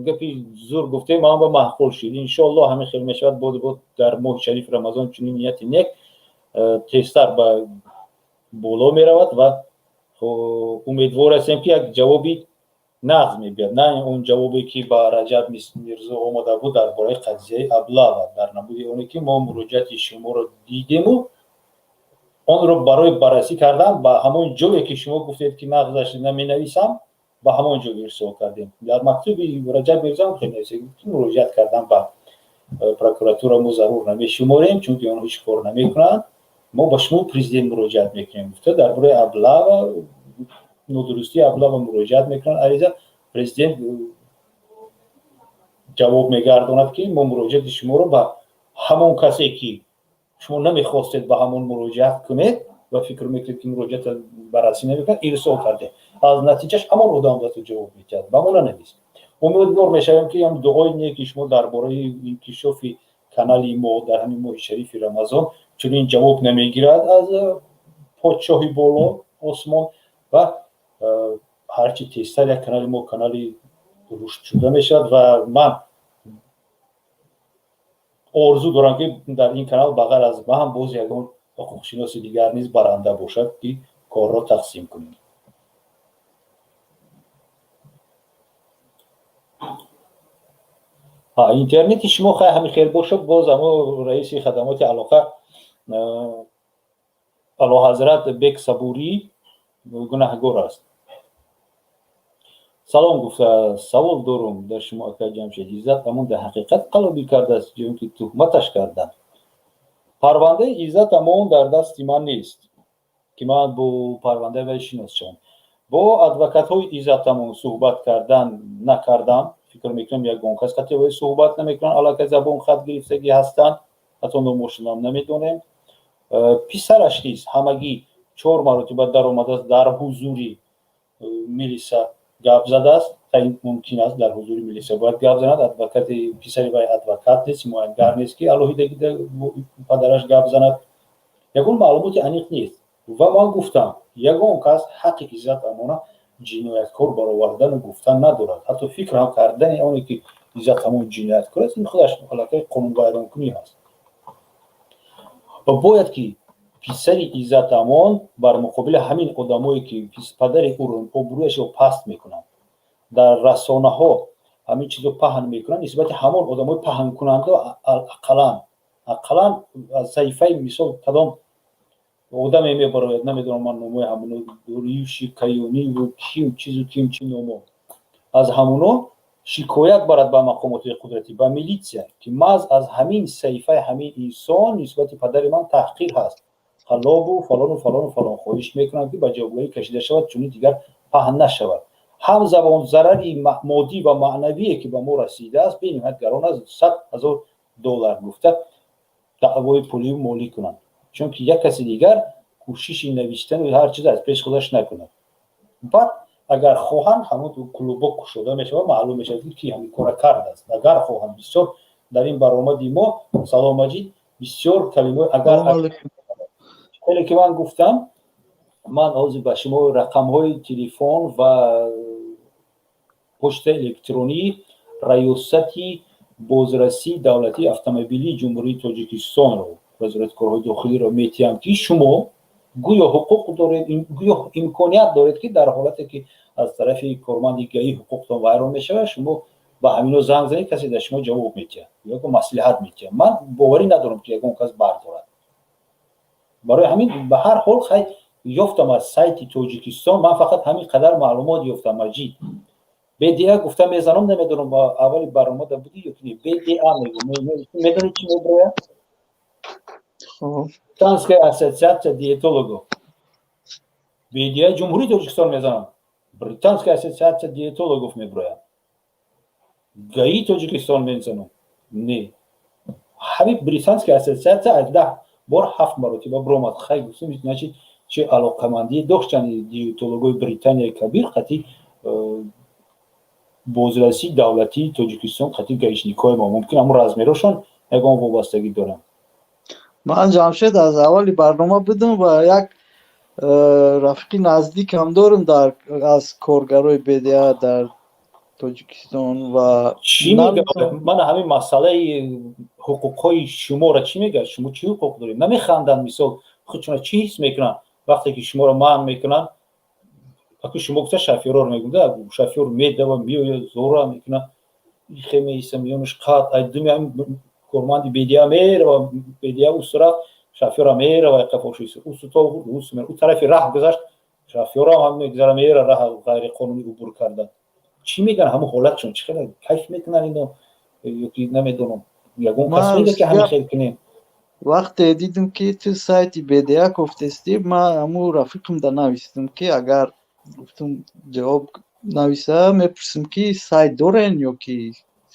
гапи зур гуфте, ман ба маъқул шид. Иншоаллоҳ ҳамин хел мешавад. Боз боз дар моҳи шарифи Рамазон чунин нияти нек тезтар ба боло меравад ва умедвор ҳастем ки як ҷавоби нағз мебиёд, на он ҷавобе ки ба Раҷаб Мирзо омада буд дар бораи қазияи Аблава, дар намуди оне ки мо муроҷиати шуморо дидему онро барои баррасӣ кардан ба ҳамон ҷое ки шумо гуфтед ки нағзаш наменависам, ба ҳамон ҷо ирсол кардем. Дар мактуби Раҷаб Мирзо ҳам хеле нависем ки муроҷиат кардан ба прокуратура мо зарур намешуморем, чунки онҳо ҳеҷ кор намекунанд. Мо ба шумо президент муроҷиат мекунем. Гуфта дар бораи Аблава, нодурустии Аблава муроҷиат мекунанд ариза, президент ҷавоб мегардонад ки мо муроҷиати шуморо ба ҳамон касе ки шумо намехостед ба ҳамон муроҷиат кунед ва фикр мекунед ки муроҷиатро баррасӣ намекунад, ирсол кардем. Аз натиҷаш ҳамон одам ба ту ҷавоб медиҳад, ба мо нанавис. Умедвор мешавем ки ҳам дуои неки шумо дар бораи инкишофи канали мо дар ҳамин моҳи шарифи Рамазон чунин ҷавоб намегирад аз подшоҳи боло осмон ва ҳарчи тезтар як канали мо канали рушдшуда мешавад ва ман орзу дорам ки дар ин канал ба ғайр аз ман ҳам боз ягон ҳуқуқшиноси дигар низ баранда бошад ки корро тақсим кунем. Интернети шумо хай ҳамин хел бошад, боз амо раиси хадамоти алоқа Аълоҳазрат Бек Сабурӣ гунаҳгор аст. Салом гуфта, савол дорум дар шумо, ака Ҷамшед. Иззат Амон дар ҳақиқат қаллобӣ кардааст ё ин ки туҳматаш карданд? Парвандаи Иззат Амон дар дасти ман нест, ки ман бо парвандаи вай шинос шавам. Бо адвокатҳои Иззат Амон суҳбат кардан накардам. Фикр мекунам, ягон кас қати вай суҳбат намекунанд, аллакай забон хат гирифтагӣ ҳастанд, ҳатто номошонам намедонем. Писараш низ ҳамагӣ чор маротиба даромадааст, дар ҳузури милиса гап задааст. Мумкин аст, дар ҳузури милиса бояд гап занад. Адвокати писари вай адвокат нест, ҳимоятгар нест, ки алоҳидагӣ падараш гап занад. Ягон маълумоти аниқ нест. Ва ман гуфтам, ягон кас ҳаққи Иззат Амона ҷинояткор баровардану гуфтан надорад. Ҳатто фикр ҳам кардани оне, ки Иззат Амон ҷинояткор аст, ин худаш аллакай қонунвайронкунӣ ҳаст. Ва бояд ки писари Иззат Амон бар муқобили ҳамин одамое, ки падари ӯро, обрӯяшро паст мекунанд, дар расонаҳо ҳамин чизо паҳн мекунанд, нисбати ҳамон одамои паҳнкунанда ақаллан аз саҳифаи, мисол, кадом одаме мебарояд, намедонам ман номои ҳамоно, Дорюши Каюниву ким, чизу ким, чи номо, аз ҳамоно шикоят барад ба мақомоти қудратӣ, ба милитсия, ки маҳз аз ҳамин саҳифаи ҳамин инсон нисбати падари ман таҳқир ҳаст, қаллобу фалону фалону фалон. Хоҳиш мекунам, ки ба ҷавобгарӣ кашида шавад, чунин дигар паҳн нашавад. Ҳамзамон зарари моддӣ ва маънавие, ки ба мо расидааст, бениҳоят гарон аст, 100 000 доллар гуфта, даъвои пулию молӣ кунанд, чунки як каси дигар кӯшиши навиштану ҳар чиз аз пеши худаш накунад. Баъд, агар хоҳанд, ҳамон клубок кушода мешавад, маълум мешавад, ки ҳамин кора кардааст, агар хоҳанд. Бисёр дар ин баромади мо, салом, Маҷид, бисёр калимаи агар. Хеле ки ман гуфтам, ман ҳозир ба шумо рақамҳои телефон ва почтаи электронии Раёсати бозрасии давлатии автомобилии Ҷумҳурии Тоҷикистонро, Вазорати корҳои дохилиро метиҳам, ки шумо гӯё ҳуқуқ доред, гӯё имконият доред, ки дар ҳолате ки аз тарафи корманди ГАИ ҳуқуқтон вайрон мешавад, шумо ба ҳамино занг занед, касе дар шумо ҷавоб метиҳад ё маслиҳат метиҳад. Ман боварӣ надорам, ки ягон кас бардорад. Барои ҳамин, ба ҳар ҳол, хай, ёфтам аз сайти Тоҷикистон, ман фақат ҳамин қадар маълумот ёфтам, Маҷид. БДА гуфта мезанам, намедонам, аввали баромада будӣ ё ки не. БДА мегӯ, медонӣ, чӣ мебирояд? Британская ассоциация диетологов. БДА Ҷумҳурии Тоҷикистон мезанам, Британская ассоциация диетологов мебирояд. ГАИ Тоҷикистон мезанам, не, ҳамин Британская ассоциация аз 10 бор ҳафт маротиба биромад. Хай, гуфтем, значит, чи алоқамандӣ доштани диетологои Британияи Кабир қати бозрасии давлатии Тоҷикистон, қати гаишникҳои мо? Мумкин, ҳамун размерошон ягон вобастагӣ доранд. Ман, Ҷамшед, аз аввали барнома будам ва як рафиқи наздикам дорам дар аз коргарои БДА дар Тоҷикистон ва Чӣ мегӯяд? Ман ҳамин масъалаи ҳуқуқҳои шуморо чӣ мегӯяд? Шумо чӣ ҳуқуқ доред? Намеханданд, мисол, худшона чӣ ҳис мекунанд, вақте ки шуморо манъ мекунанд? Аку шумо гуфта, шофёрро мегӯм, шофёр медава, меояд, зора мекунад, ихе меиса, миёнаш қат айдуми ҳамин корманди БДА мерава. БДА усу рафт, шофёра мерава қафошис, усу то усу, ӯ тарафи раҳ гузашт, шофёрам ҳам мегузара, мера, раҳ ғайриқонунӣ убур карда. Чӣ мегӯянд ҳамун ҳолатшон? Чӣ хеле кайф мекунанд ино ёки намедонам, ягон кас мега, ки ҳамин хел кунем? Вақте дидам, ки ту сайти БДА гуфтестӣ, ман ҳамун рафиқамда навистам, ки агар, гуфтам, ҷавоб нависа, мепурсам, ки сайт дорен ё ки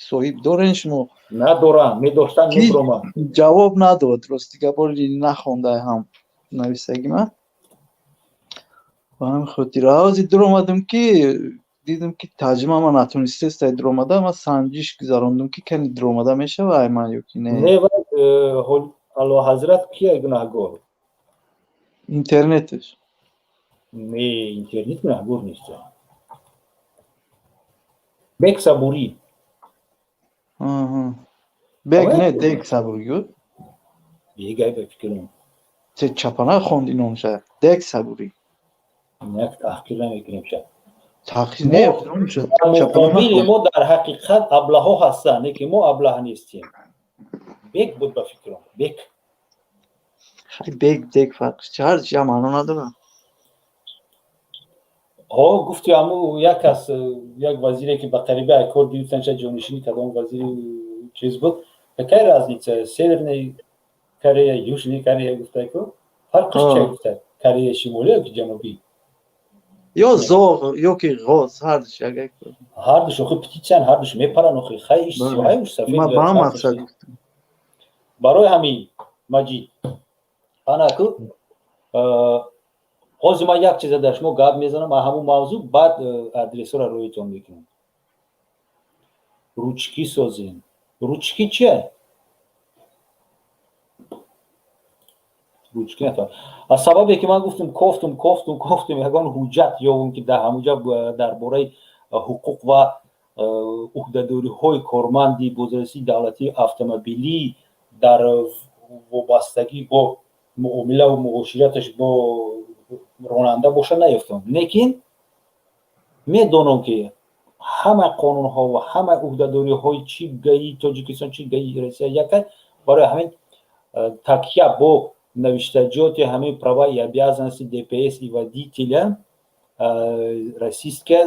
соҳиб дорен шумо. Надорам, медоштан мебуромад. Ҷавоб надод, рости гап, оли нахонда ҳам нависагима. Ба ҳамин хотир ҳозир дуромадам, ки дидам, ки тарҷима ман натонистеста дуромада. Ман санҷиш гузарондум, ки кани дуромада мешава ай ман ё ки не. Не, Аълоҳазрат, кия гунаҳгор? Интернеташ. Не, интернет гунаҳгор нест. Бек Сабурӣ. Бек не, Дек Сабурӣ буд. Бегай, ба фикрам. Чапана хонди номша, Дек Сабурӣ. Як таҳқир намекунем ша. Таҳқир не. Муқобили мо дар ҳақиқат аблаҳо ҳастанд, не ки мо аблаҳ нестем. Бек буд, ба фикрам, Бек. Бег дег фарқ ҳар чиз маъно надорад. Ҳо, гуфти ҳаму як кас, як вазире ки ба қариби кор гирифтан, ша ҷонишини кадом вазири чиз буд, какая разница, Северная Корея, Южная Корея, гуфтаку, фарқш чи, гуфта, Кореяи Шимолӣ ёки Ҷанубӣ? Ё зоғ ёки ғоз, ҳардуш як. Ҳардуш охи птица н, ҳардуш мепаранд охи. Хай, иш сиёҳай, уш сафед. Ба мақсад. Барои ҳамин, Маҷид, анаку ҳозир ман як чиза дар шумо гап мезанам а ҳамун мавзӯъ, баъд адресҳоро рӯитон мекунам. Ручки созем. Ручки чия? Ручки натавон. Аз сабабе ки ман гуфтум, кофтум, кофтум, кофтум, ягон ҳуҷҷат ёбум, ки дар ҳамуҷа дар бораи ҳуқуқ ва уҳдадориҳои корманди бозрасии давлатии автомобилӣ дар вобастагӣ бо муомилаву муошираташ бо ронанда боша, наёфтам. Лекин медонам, ки ҳама қонунҳо ва ҳама уҳдадориҳои чи ГАИ Тоҷикистон, чи ГАИ Россия якай. Барои ҳамин такя бо навиштаҷоти ҳамин права и обязанности ДПС и водителя российская,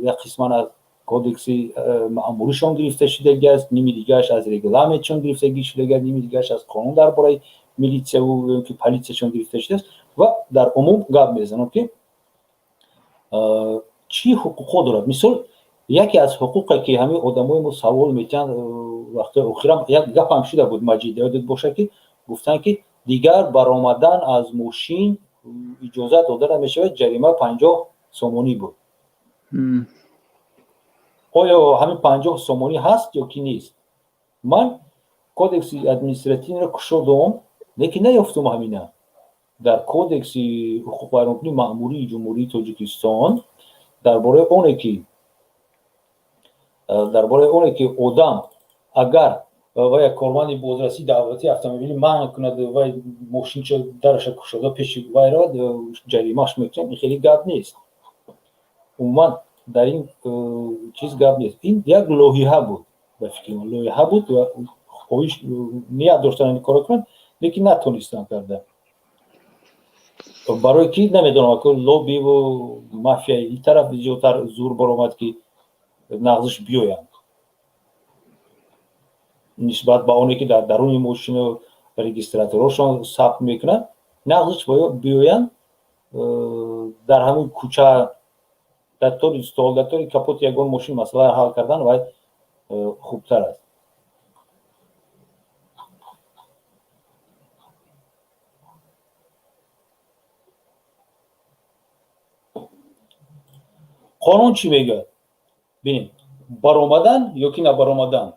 як қисман аз кодекси маъмуришон гирифта шудагӣ аст, ними дигараш аз регламентшон гирифтагӣ шудагӣ, ними дигараш аз қонун дар бораи милитсияву ки политсияшон гирифта шудааст. Ва дар умум гап мезанам, ки чӣ ҳуқуқҳо дорад. Мисол, яке аз ҳуқуқе, ки ҳамин одамои мо савол метиҳанд, вақтҳои охирам як гапам шуда буд, Маҷид, ёдат бошад, ки гуфтанд, ки дигар баромадан аз мошин иҷозат дода намешавад, ҷарима 50 сомонӣ буд. Оё ҳамин 50 сомонӣ ҳаст ё ки нест? Ман кодекси административный ро кушодам, лекин наёфтум ҳамина дар кодекси ҳуқуқвайронкунии маъмурии Ҷумҳурии Тоҷикистон дар бораи оне ки одам агар ва як корманди бозрасии давлатии автомобилӣ манъ кунад, вай мошинча дараша кушода пеши вай равад, ҷаримаш мекунад, ин хеле гап нест. Умуман дар ин чиз гап нест. Ин як лоиҳа буд, ба фикри ман, лоиҳа буд ва хоҳиш, ният доштан ин корро кунанд, лекин натонистанд карда. Барои ки намедонам, лоббиву мафияи ин тараф зиёдтар зур баромад, ки нағзиш биёянд нисбат ба оне ки дар даруни мошину регистраторошон сабт мекунанд, нағзиш биёянд дар ҳамин кӯча, дар тори стол, дар тори капоти ягон мошин масъаларо ҳал кардан вай хубтар аст. Қонун чӣ мегӯяд? Бинед, баромадан ё ки набаромадан.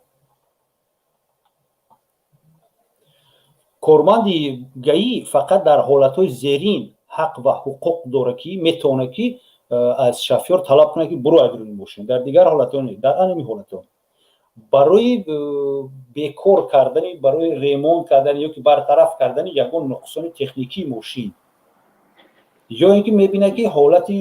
Корманди ГАИ фақат дар ҳолатҳои зерин ҳақ ва ҳуқуқ дорад, ки метавонад, ки аз шофёр талаб кунад, ки буро аз рӯи мошин. Дар дигар ҳолатҳо не, дар анами ҳолатҳо: барои бекор кардани, барои ремонт кардани ё ки бартараф кардани ягон нуқсони техникии мошин, ё ин ки мебинад, ки ҳолати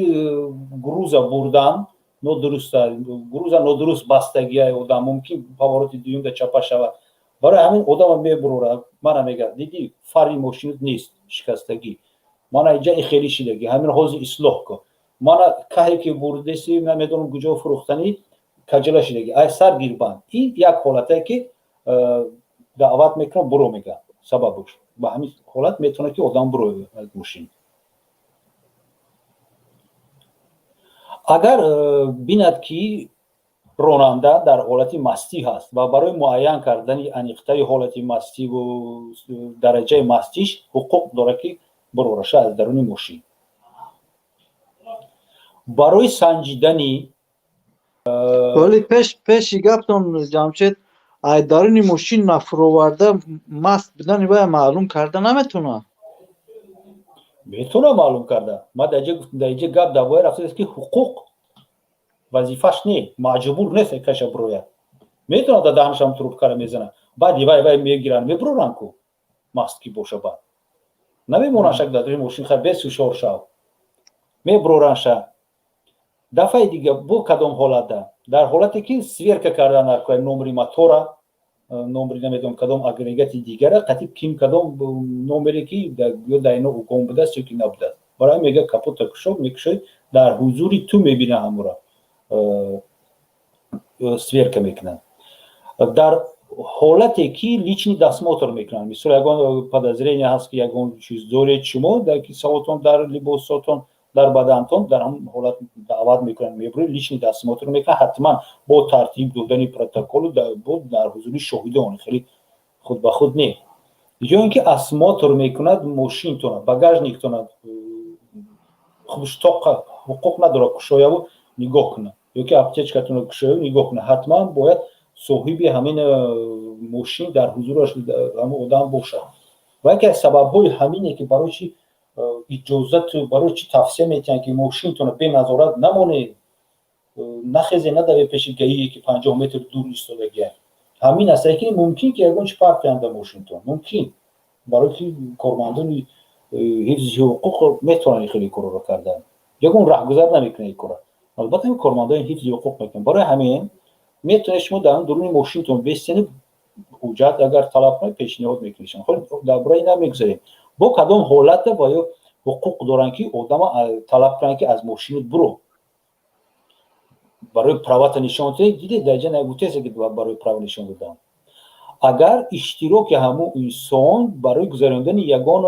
груза бурдан нодуруста, груза нодуруст бастагия, одам мумкин повороти дуюмда чапа шавад, барои ҳамин одама мебурорад, мана мегӯяд: «Дидӣ, фари мошинат нест, шикастагӣ, мана инҷа и хеле шидагӣ, ҳамин ҳозир ислоҳ кун, мана каҳе ки бурдеси, намедонам куҷо фурӯхтанӣ, каҷала шидагӣ, ай сар гирбанд». Ин як ҳолатае, ки даъват мекунад, буро мегӯяд. Сабабш ба ҳамин ҳолат метавонад, ки одам буро аз мошин. Агар бинад, ки ронанда дар ҳолати мастӣ ҳаст ва барои муайян кардани аниқтари ҳолати мастиву дараҷаи мастиш ҳуқуқ дорад, ки бурораша аз даруни мошин. Барои санҷидани Вале пеши гаптон, Ҷамшед, ай даруни мошин нафуроварда маст будани вая маълум карда наметавонад. Метавонад маълум карда. Ма дар инҷа гап дар бораи рафтааст, ки ҳуқуқ, вазифаш не, маҷбур нест каша бурояд. Метавонад, дар даҳанашам трубкаро мезанад, баъди вай мегиранд, мебуроранд ку. Маст ки боша, баъд намемонанд шак дар мошин. Хай, бесушор шав, мебуроранд ша. Дафъаи дига бо кадом ҳолатда? Дар ҳолате ки сверка кардан дар номери мотора. Номери намедонам кадом агрегати дигара қатиб ким, кадом номере ки ё дар ино угон будааст ё ки набудааст. Барои мега капота кушо, мекушои, дар ҳузури ту мебина, ҳамура сверка мекунанд. Дар ҳолате ки личный досмотр мекунанд, мисол, ягон подозрение ҳаст, ки ягон чиз доред шумо дар кисаотон, дар либосотон, дар бадантон, дар ҳамон ҳолат даъват мекунанд, мебуред, личный досмотр мекунанд, ҳатман бо тартиб додани протоколу дар ҳузури шоҳидон, хеле худ ба худ не. Ё ин ки осмотр мекунад мошинтона, багажниктона, худш тоқа ҳуқуқ надорад кушояву нигоҳ кунад ё ки аптечкатонро кушояву нигоҳ кунад. Ҳатман бояд соҳиби ҳамин мошин дар ҳузураш ҳамин одам бошад. Ва яке аз сабабҳои ҳамине ки барои чи иҷозату барои чи тавсия метиҳанд, ки мошинтонро беназорат намонед, нахезе, надаве пеши ГАИе, ки 50 метр дур истодагия, ҳамин аст, ки мумкин ки ягон чи партоянд дар мошинтон. Мумкин, барои ки кормандони ҳифзи ҳуқуқ метавонанд хеле корро кардан, ягон раҳгузар намекунад ин корро, албатта кормандони ҳифзи ҳуқуқ мекунанд. Барои ҳамин метавонед шумо дар дуруни мошинтон бестенед, ҳуҷҷат агар талаб кунед, пешниҳод мекунед. Хол дар бораи ин намегузарем. Бо кадом ҳолата ва ё ҳуқуқ доранд, ки одама талаб кунанд, ки аз мошинат буро, барои правата нишон диҳед? Дидед, дар ҷа нагуфтест, ки барои права нишон додан. Агар иштироки ҳамун инсон барои гузарондани ягон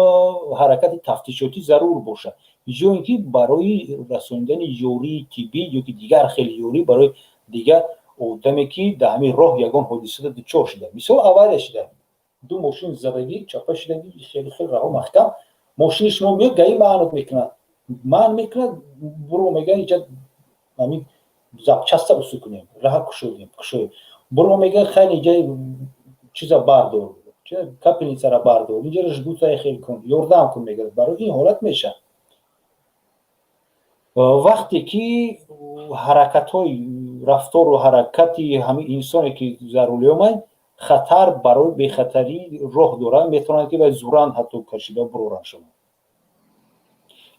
ҳаракати тафтишотӣ зарур бошад ё ин ки барои расонидани ёрии тиббӣ ё ки дигар хеле ёрӣ барои дигар одаме, ки дар ҳамин роҳ ягон ҳодисада дучор шуда, мисол, авария шуда, ду мошин задагӣ, чапа шудагӣ, хеле хеле раҳо маҳкам, мошини шумо меояд, ГАИ манъ мекунад, манъ мекунад, буро мега, инҷа ҳамин запчаста усу кунем, раҳа кушодем, кушоем, буро мега, хайр, инҷа чиза бардор, капельницара бардор, инҷа жгутае хел кун, ёрдам кун мега. Барои ин ҳолат мешавад. Вақте ки ҳаракатҳои, рафтору ҳаракати ҳамин инсоне, ки за рулём омад, хатар барои бехатарии роҳ дорад, метавонад, ки ба зуран ҳатто кашида буроранд шумо.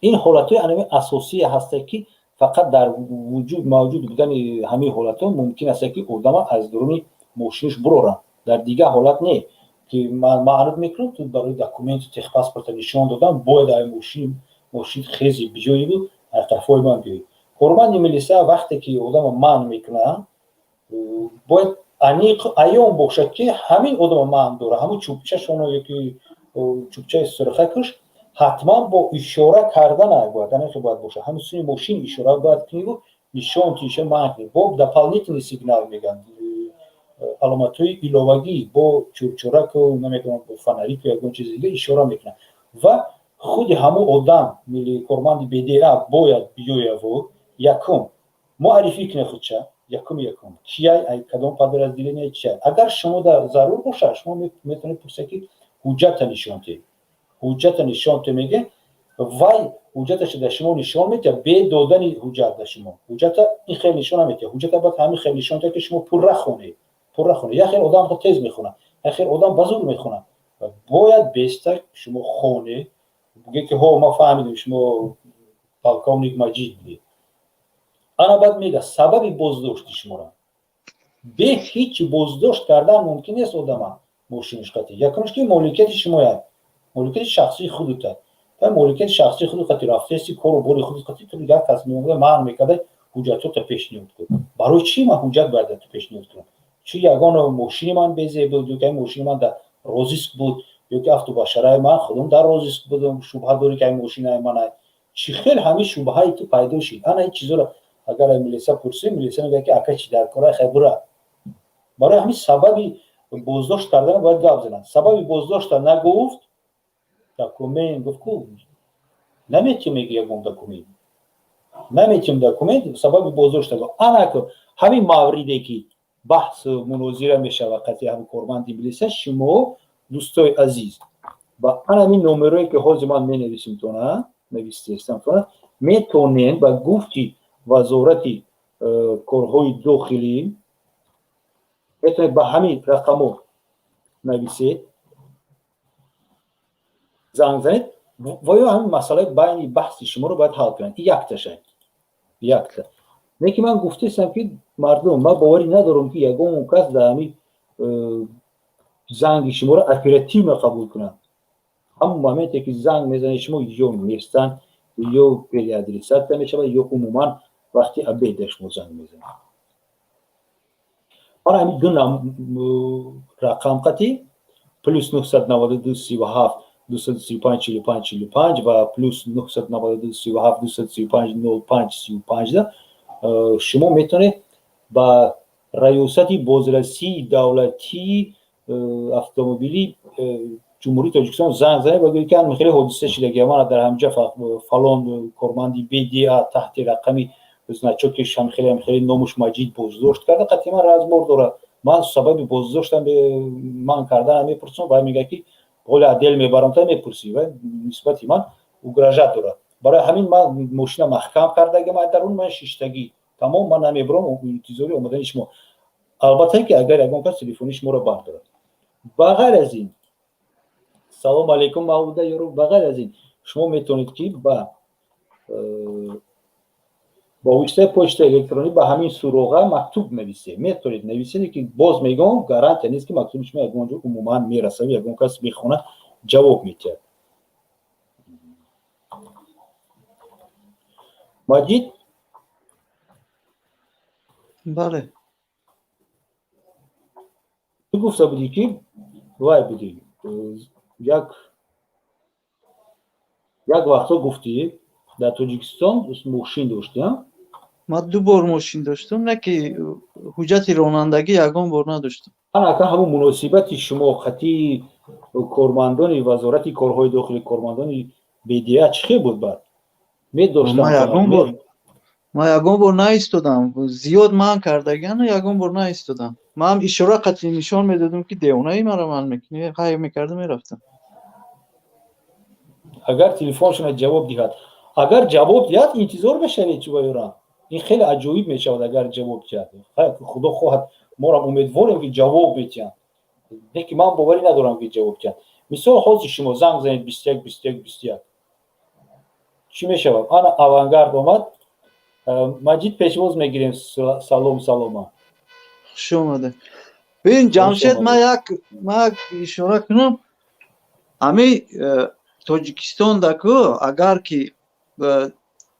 Ин ҳолатҳои анами асосие ҳастад, ки фақат дар вуҷуд мавҷуд будани ҳамин ҳолатҳо мумкин аст, ки одама аз дуруни мошинаш буроранд. Дар дигар ҳолат не, ки маънуд мекунам, ту барои документу техпаспорта нишон додан бояд ай мошин хези биёиву аз тарафҳои ман биёӣ. Корманди милиса вақте ки одама манъ мекунад, бояд аниқ аён бошад, ки ҳамин одама манъ дорад. Ҳамун чӯбчашоно ёки чӯбчаи сурхакаш ҳатман бо ишора кардана бояд, аниқи бояд бошад. Ҳамин сӯи мошин ишора бояд куниву нишон тиша, манъ кунӣ бо дополнительный сигнал мегӯянд, аломатҳои иловагӣ, бо чурчураку, намедонам, бо фонарику, ягон чизи дига ишора мекунад. Ва худи ҳамун одам, корманди БДА, бояд биёяву якум муаррифӣ кунед худша. Якум кияй, ай кадом подразделение, чия. Агар шумо зарур бошад, шумо метавонед пурсед, ки ҳуҷҷата нишон диҳед. Ҳуҷҷата нишон диҳед мега, вай ҳуҷҷаташа дар шумо нишон медиҳад. Бе додани ҳуҷҷат дар шумо ҳуҷҷата ин хел нишон намедиҳад. Ҳуҷҷата бояд ҳамин хел нишон диҳад, ки шумо пурра хонед, пурра хонед. Як хел одам тез мехонад, як хел одам ба зур мехонад. Бояд беста шумо хонед, бугед, ки ҳо, ма фаҳмидем, шумо полковник Маҷид будед. Ана баъд мега сабаби боздошти шуморо. Бе ҳеҷ боздошт кардан мумкин нест одама мошиниш қатӣ. Якумш, ки моликияти шумояд, моликияти шахсии худута. Моликияти шахсии худу қати рафтаести, кору бори худу қати ту як кас меомада, манъ мекарда, ҳуҷҷатота пешниҳод кун. Барои чӣ ман ҳуҷҷат бояд ту пешниҳод кунам? Чӣ, ягон мошини ман безеб буд ё ки мошини ман дар розыск буд ё ки автобашараи ман худам дар розыск будам, шубҳа дорӣ, ки ай мошинаи ман? Чӣ хел ҳамин шубҳаи ту пайдо шид? Ана ин чизоро агар милиса пурсӣ, милиса мегӯяд, ки ака, чӣ дар кора, хай бура. Барои ҳамин сабаби боздошт кардан бояд гап занад. Сабаби боздошта нагуфт, документ гуфт, ку наметиҳем, меги ягон документ наметиҳем, документ, сабаби боздошта. Ана ҳамин мавриде ки баҳс мунозира мешавад қатъи ҳамин корманди милиса, шумо, дӯстои азиз, ба ҳамин номерое, ки ҳозир ман менависимтона, навистестамтона, метонед ба гуфти Вазорати корҳои дохилӣ, метавонед ба ҳамин рақамо нависед, занг занед ва ё ҳамин масъалаи байни баҳси шуморо бояд ҳал кунанд. Якташа якта не, ки ман гуфтаистам, ки мардум, ман боварӣ надорам, ки ягон кас дар ҳамин. Занги шуморо оперативно қабул кунанд. Ҳамон моменте ки занг мезанед, шумо ё нестанд, ё переадресация мешавад, ё умуман вақти обеда шумо занг мезанед. Мана ҳамин ду рақам қати +992 37 235 45 45 ва +992 37 235 05 35 да шумо метавонед ба Раёсати бозрасии давлатии автомобилии Ҷумҳурии Тоҷикистон занг занед ва гӯед, ки ан хеле ҳодиса шидаги, мана дар ҳамҷа фалон корманди БДА таҳти рақами значоки шамхеле хеле, номуш Маҷид, боздошт карда, қатъи ман разбор дорад, ман сабаби боздоштам ман карданам мепурсам. Вай мегӯяд, ки ҳоли отдел мебарам, та мепурсӣ, вай нисбати ман угрожать дорад, барои ҳамин ман мошина маҳкам кардагим, дарун ман шиштагӣ, тамом, ман намебарам, интизори омадани шумо. Албатта, ки агар ягон кас телефони шуморо бардорад. Ба ғайр аз ин, салому алейкум, Мавлуда ёру, ба ғайр аз ин шумо метавонед, ки ба воситаи почтаи электронӣ ба ҳамин суроға мактуб нависед. Метавонед нависед, ки боз мегӯям, гарантия нест, ки мактуби шумо ягон ҷо умуман мерасад, ягон кас мехонад, ҷавоб медиҳад. Маҷид. Бале. Ту гуфта будӣ, ки вай будӣ, як вақтҳо гуфтӣ, дар Тоҷикистон мошин доштӣ? Ман ду бор мошин доштам, не ки ҳуҷҷати ронандагӣ ягон бор надоштам. Ака, ҳамун муносибати шумо хати кормандони Вазорати корҳои дохилӣ, кормандони БДА чӣ хел буд? Баъд медоштам. Ман ягон бор наистодам, зиёд манъ кардагиану ягон бор наистодам. Ман ишора қатъи нишон медодам, ки девонаи маро манъ мекунӣ, ҳай мекардам, мерафтам. Агар телефоншона ҷавоб диҳад, агар ҷавоб диҳад, интизор мешавед чӯ ин хеле аҷоиб мешавад. Агар ҷавоб диҳад, худо хоҳад, морам умедворем, ки ҷавоб медиҳанд, лекин ман боварӣ надорам, ки ҷавоб диҳанд. Мисол, ҳозир шумо занг занед 21 21 21, чӣ мешавад? Ана Авангард омад, Маҷид, пешвоз мегирем. Салом, салома. Хуш омадед. Бибин, Ҷамшед, ман як ишора кунам. Ҳами Тоҷикистон даку, агар ки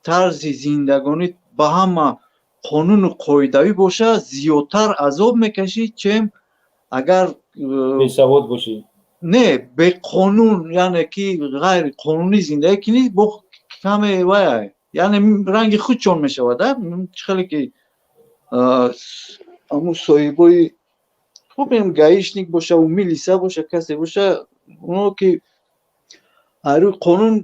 тарзи зиндагонӣ ба ҳама қонуну қоидавӣ бошад, зиёдтар азоб мекашӣ, чем агар бесавод бошӣ. Не, беқонун, яъне ки ғайриқонунӣ зиндагӣ кунӣ, бо каме вай, яъне ранги худчон мешавад. Чӣ хеле ки ҳамун соҳибои хуб, гаишник боша, милиса боша, касе боша, оно ки рӯи қонун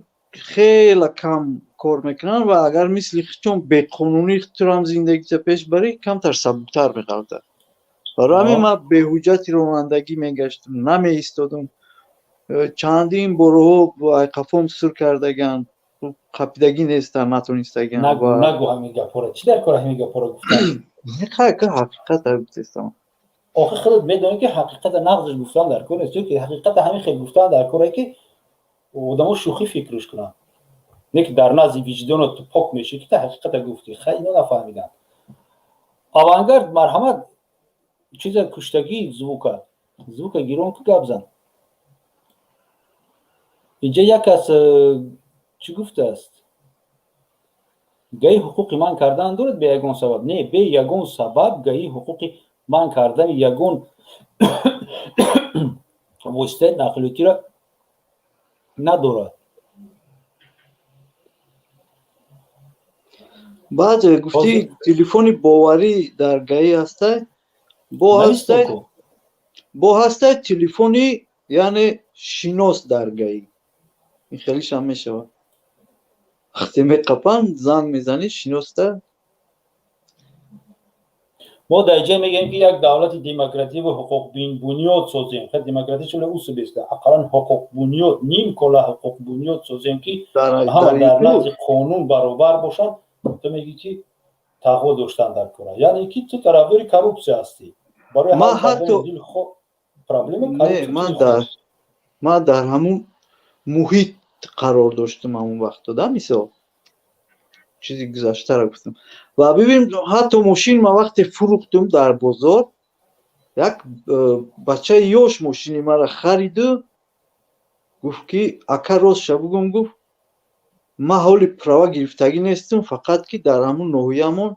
хеле кам кор мекунанд ва агар мисли чун беқонунӣ турам зиндагита пеш барӣ, камтар сабуктар меғалтад. Барои ҳамин ман беҳуҷҷати ронандагӣ мегаштам, намеистодам. Чандин борҳо қафом сур кардаган, қапидагӣ нестам, натонистаган. Нагӯ ҳамин гапҳоро. Чӣ дар кор ҳамин гапҳоро гуфтан? Ҳақиқата гуфтестам. Охи, худат медонӣ, ки ҳақиқата нағзш гуфтан дар кор нест, чунки ҳақиқата ҳамин хел гуфтан дар коре, ки одамо шӯхӣ фикрш кунанд, не ки дар назди виҷдонат ту пок мешӣ, ки та ҳақиқата гуфтӣ. Хай, ино нафаҳмиданд. Авангард, марҳамат, чиза куштагӣ, звука гирон ку, гап зан. Инҷа як кас чӣ гуфтааст? ГАИ ҳуқуқи манъ кардан дорад бе ягон сабаб? Не, бе ягон сабаб ГАИ ҳуқуқи манъ кардани ягон воситаи нақлиётиро надорад. Баъд гуфтӣ, телефони боварӣ дар ГАИ ҳастай, бо ҳастай телефони, яъне шинос дар ГАИ. Ин хелишам мешавад, вақте меқапанд, занг мезанӣ шиноста. Мо дар ҷа мегӯем, ки як давлати демокративу ҳуқуқбунёд созем. Хел демократӣ чула усубеста, ақаллан ҳуқуқбунёд, ним кола ҳуқуқбунёд созем, ки ҳама дар назди қонун баробар бошанд. Ту мегӣ, ки тақво доштан дар кора, яъне ки ту тарафдори коррупсия ҳастӣ. Барои проблема. Ман дар ҳамун муҳит қарор доштам ҳамун вақто да, мисол, чизи гузаштаро гуфтам. Ва бибин, ҳатто мошин ма вақте фурӯхтум дар бозор. Як бачаи ёш мошини маро хариду гуфт, ки ака, ростша бугум, гуфт, ман ҳоли права гирифтагӣ нестам, фақат ки дар ҳамун ноҳиямон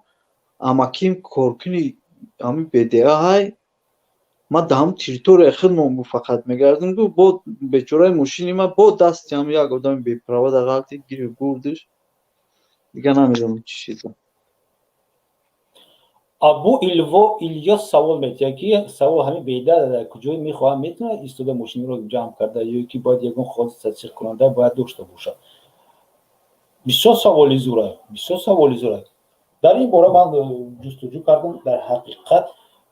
амаким коркуни ҳамин БДА ҳай, ман дар ҳамун территорияи худмон, гуфт, фақат мегардам. Гуфт, бо бечораи мошини ман бо дасти ҳам як одами беправа дар ғалти гирифт, бурдиш, дигар намедонам чӣ шида. Абу Илво Илёс савол метиҳад, ки савол ҳамин беда дар куҷое мехоҳам метавонад истода мошинро ҷамъ карда ё ки бояд ягон ходи тасдиқкунанда бояд дошта бошад? Бисёр саволи зура, бисёр саволи зура. Дар ин бора ман ҷустуҷӯ кардам. Дар ҳақиқат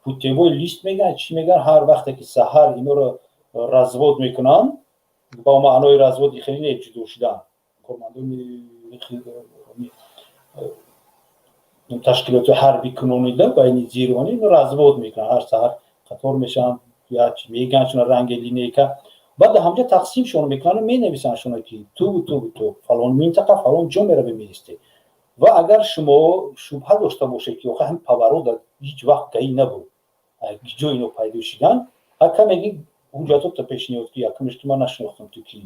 путевой лист мегӯянд, чӣ мегӯянд, ҳар вақте ки саҳар иноро развод мекунанд, ба маънои разводи хеле не, ҷудо шудан, кормандони ташкилоти ҳарбӣ кунонида байни зирони развод мекунанд, ҳар саҳар қатор мешаванд, мегӯянд шуна ранги линейка, баъд ҳамҷа тақсимшон мекунанд, менависанд шуна, ки ту, ту, ту фалон минтақа, фалон ҷо меравӣ, меистӣ. Ва агар шумо шубҳа дошта бошед, ки охир ҳамин поворот ҳеҷ вақт ГАИ набуд, ҷо ино пайдо шидан, ҳака меги ҳуҷҷатота пешниҳод, ки якумеш ки ман нашинохтам, ту кӣ,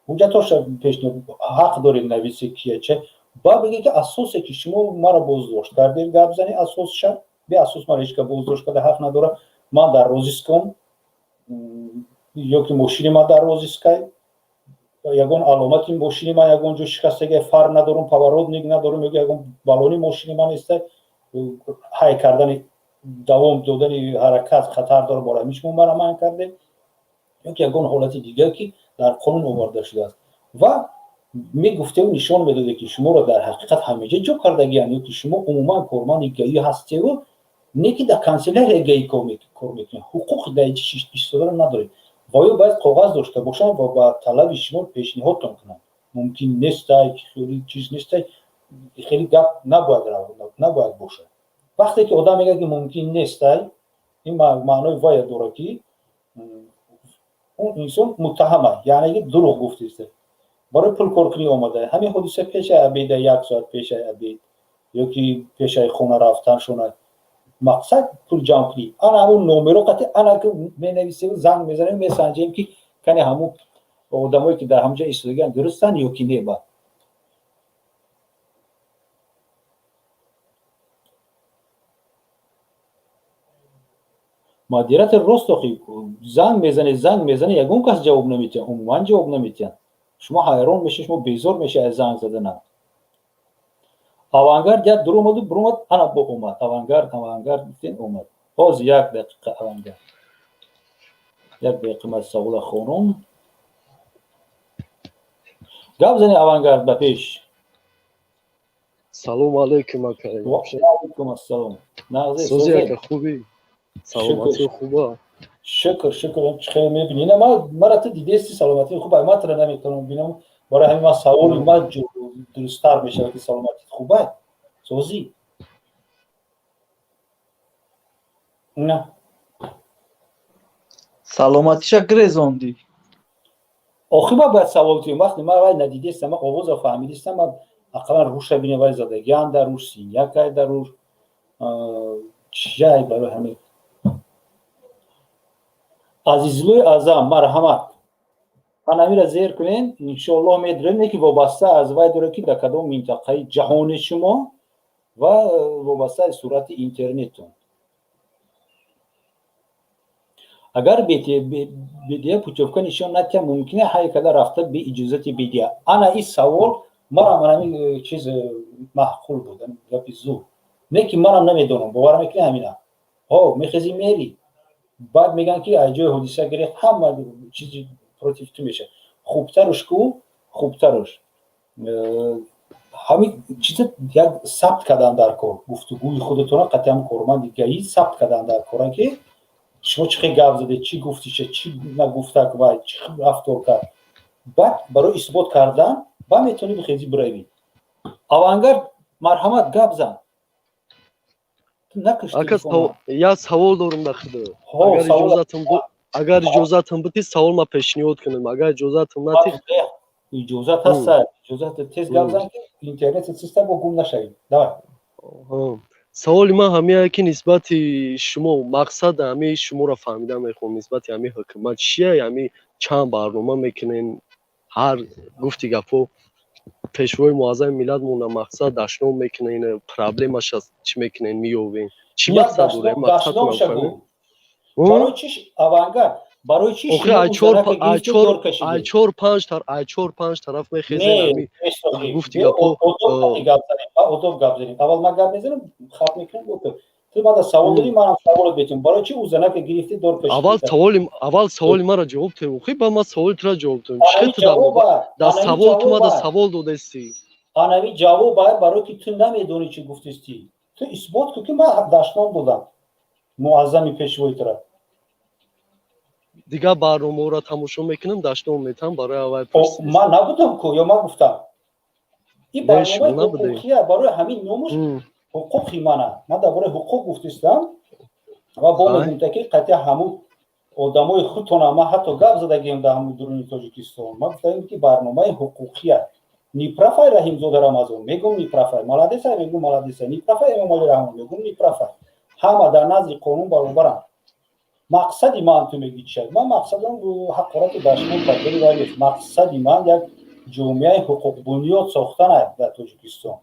ҳуҷҷатоша пешниҳод, ҳақ доред нависе кияче. Ба бигӣ, ки асосе ки шумо маро боздошт кардед, гап зани асосша. Беасос маро ҳеҷ кас боздошт карда ҳақ надорад. Ман дар розыском ё ки мошини ман дар розыскай, ягон аломати мошини ман ягон ҷо шикастага, фар надорум, поворотник надорум, ё ягон балони мошини ман неста, ҳай кардани, давом додани ҳаракат хатар дора, бора ҳамин шумо мара манъ кардед, ё ки ягон ҳолати дигар, ки дар қонун оварда шудааст. Ва мегуфтеву нишон медоде, ки шуморо дар ҳақиқат ҳамеҷа ҷо кардагианд, ё ки шумо умуман корманди ГАИ ҳастеву не ки дар канселярия ГАИ кор мекунед, ҳуқуқи дар истодаро надоред. Ва ё бояд коғаз дошта бошанд ва ба талаби шумо пешниҳодтон кунанд. Мумкин нестай, хеле чиз нестай, хеле гап набояд бошад. Вақте ки одам мегӯяд, ки мумкин нестай, ин маънои вая дорад, ки он инсон муттаҳама, яъне ки дурӯғ гуфтааст, барои пул коркунӣ омада. Ҳамин ҳодиса пешаи обеда, як соат пешаи обед ё ки пешаи хона рафтаншона, мақсад пул ҷамъ кунӣ. Ана ҳамун номеро қати ана ки менависем, занг мезанем, месанҷем, ки кане ҳамун одамое ки дар ҳамҷа истодагианд дурустанд ё ки не. Ба модератор рост охи, занг мезанед, занг мезанед, ягон кас ҷавоб наметиҳад, умуман ҷавоб наметиҳанд. Шумо ҳайрон мешед, шумо безор мешед аз занг заданам. Авангард як дуромаду буромад, ана бо омад Авангард. Авангард гуфтен, омад. Ҳозир як дақиқа, Авангард, як дақиқа, ман савола хонум. Гап зани, Авангард, ба пеш. Салому алайкум, ака. Алайкум ассалом. Сози, ака, хуби, саломатӣ хуба? Шукр, шукр. Хеле мебинӣ, ина мара ту дидести, саломатии хуба. Ман тура наметавонам бинам, барои ҳамин ман саволи ман дурусттар мешавад, ки саломатит хубай, созӣ на? Саломатиша гирезондӣ. Охир ман бояд савол кунем. Вақте ман вай надидестам, ман овоза фаҳмидистам, ман ақаллан руша бинем, вай задагиам дар руш, синякай дар руш, чияй. Барои ҳамин, Азизлӯи Аъзам, марҳамат, ҳамира зер кунен, иншоаллоҳ медонем, ки вобаста аз вай дорад, ки дар кадом минтақаи ҷаҳони шумо ва вобаста аз суръати интернеттон. Агар БДА путёвка нишон надиҳад, мумкин ҳай карда рафта бе иҷозати БДА? Ана ин савол марам ҳамин чиз маъқул буд, гапи зур не, ки манам намедонам, бовар мекунӣ? Ҳамина ҳо мехези, мери, баъд мегӯянд, ки аз ҷои ҳодиса гирифт, ҳама чизи против ту мешавад. Хубтаруш ку, хубтаруш ҳамин чиза як сабт кардан дар кор, гуфтугӯи худатона қатъиан корманди ГАИ сабт кардан дар кора, ки шумо чӣ хел гап задед, чӣ гуфтиша, чӣ нагуфтак ва чӣ рафтор кард. Баъд барои исбот кардан ба метавонӣ бихези, биравӣ. Авангард, марҳамат, гап зан. Ака, як савол дорум дар худо, агар иҷозатам битӣ, савол ма пешниҳод кунем, агар иҷозатам натӣ. Иҷозат ҳаста, иҷозат. Тез гап зан, ки интернет система бо гум нашавӣ. Давай. Саволи ман ҳамияе, ки нисбати шумо мақсад ҳами шуморо фаҳмида мехоҳам. Нисбати ҳами ҳукумат чия? Ҳами чанд барнома мекунен, ҳар гуфти гапҳо, пешвои муаззами миллатмона мақсад дашном мекунен, проблемаша чӣ мекунен, меёвен, чӣ мақсад дорем? Барои чӣ, Авангард, барои чӣ? Ай чор панҷ тараф мехезен, гуфти гапҳо. Одоб гап занем. Аввал ман гап мезанам, хат мекунам. Ту мада савол додӣ, манам саволот метиҳам. Барои чӣ ӯ занака гирифтӣ, дор кашидӣ? Аввал саволи маро ҷавоб теҳ, охи, ба ман саволи тура ҷавоб теҳ. Чӣ ту дар савол ту мада савол додастӣ? Анави ҷавоб барое ки ту намедонӣ, чӣ гуфтистӣ. Ту исбот кун, ки ман дашном додам муаззами пешвои тура. Дигар барномаҳоро тамошо мекунам, дашном метаҳам барои аввал. Ман набудам ку, ё ман гуфтам? Ин барномаи ҳуқуқия, барои ҳамин номуш ҳуқуқи мана. Ман дар бораи ҳуқуқ гуфтистам ва бо мегумта, ки қатъия ҳамун одамои худтона ман ҳатто гап задагиам дар ҳамун дуруни Тоҷикистон. Ман гуфтаем, ки барномаи ҳуқуқия. Неправ ай Раҳимзода Рамазон, мегум неправ ай, молодец ай, мегум молодец ай, неправ ай Эмомалӣ Раҳмон, мегум неправ ай. Ҳама дар назди қонун баробаранд. Мақсади ман, ту мегӣ чия? Ман мақсадам ҳақорати дашном кардани вай нест. Мақсади ман як ҷомеаи ҳуқуқбунёд сохтан дар Тоҷикистон.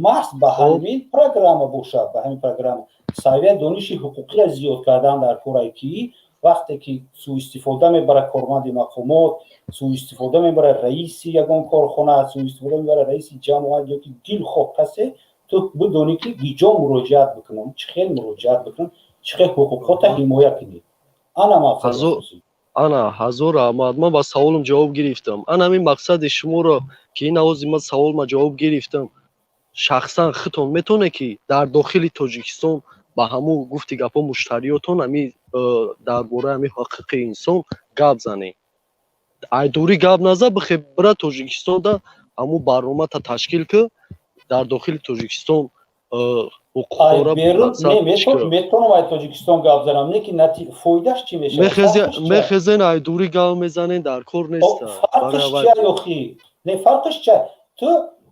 Маҳз ба ҳамин программа бошад, ба ҳамин программа савияи дониши ҳуқуқиро зиёд кардан дар корае, ки вақте ки сӯистифода мебарад корманди мақомот, сӯистифода мебарад раиси ягон корхона, сӯистифода мебарад раиси ҷамоат ё ки дилхоҳ касе, ту бидонӣ, ки гиҷо муроҷиат бикунам, чӣ хел муроҷиат бикунам, чӣ хел ҳуқуқота ҳимоя кунӣ. Ана мақсад. Ана, ҳазор раҳмат, ман ба саволам ҷавоб гирифтам. Ана ҳамин мақсади шуморо, ки ин авози ман саволма ҷавоб гирифтам, шахсан худтон метавонед, ки дар дохили Тоҷикистон ба ҳамун гуфти гапҳо муштариётон ҳами дар бораи ҳами ҳуқуқи инсон гап занед? Айдурӣ гап наза, бихе бира Тоҷикистонда ҳамун барномата ташкил ки дар дохили Тоҷикистон ҳуқуқҳоро. Метавонам ай Тоҷикистон гап занам, не ки фоидаш чӣ мешавад? Мехезен, айдурӣ гап мезанен, дар кор нест. Фарқш чия ёхи? Не, фарқш чия? Ту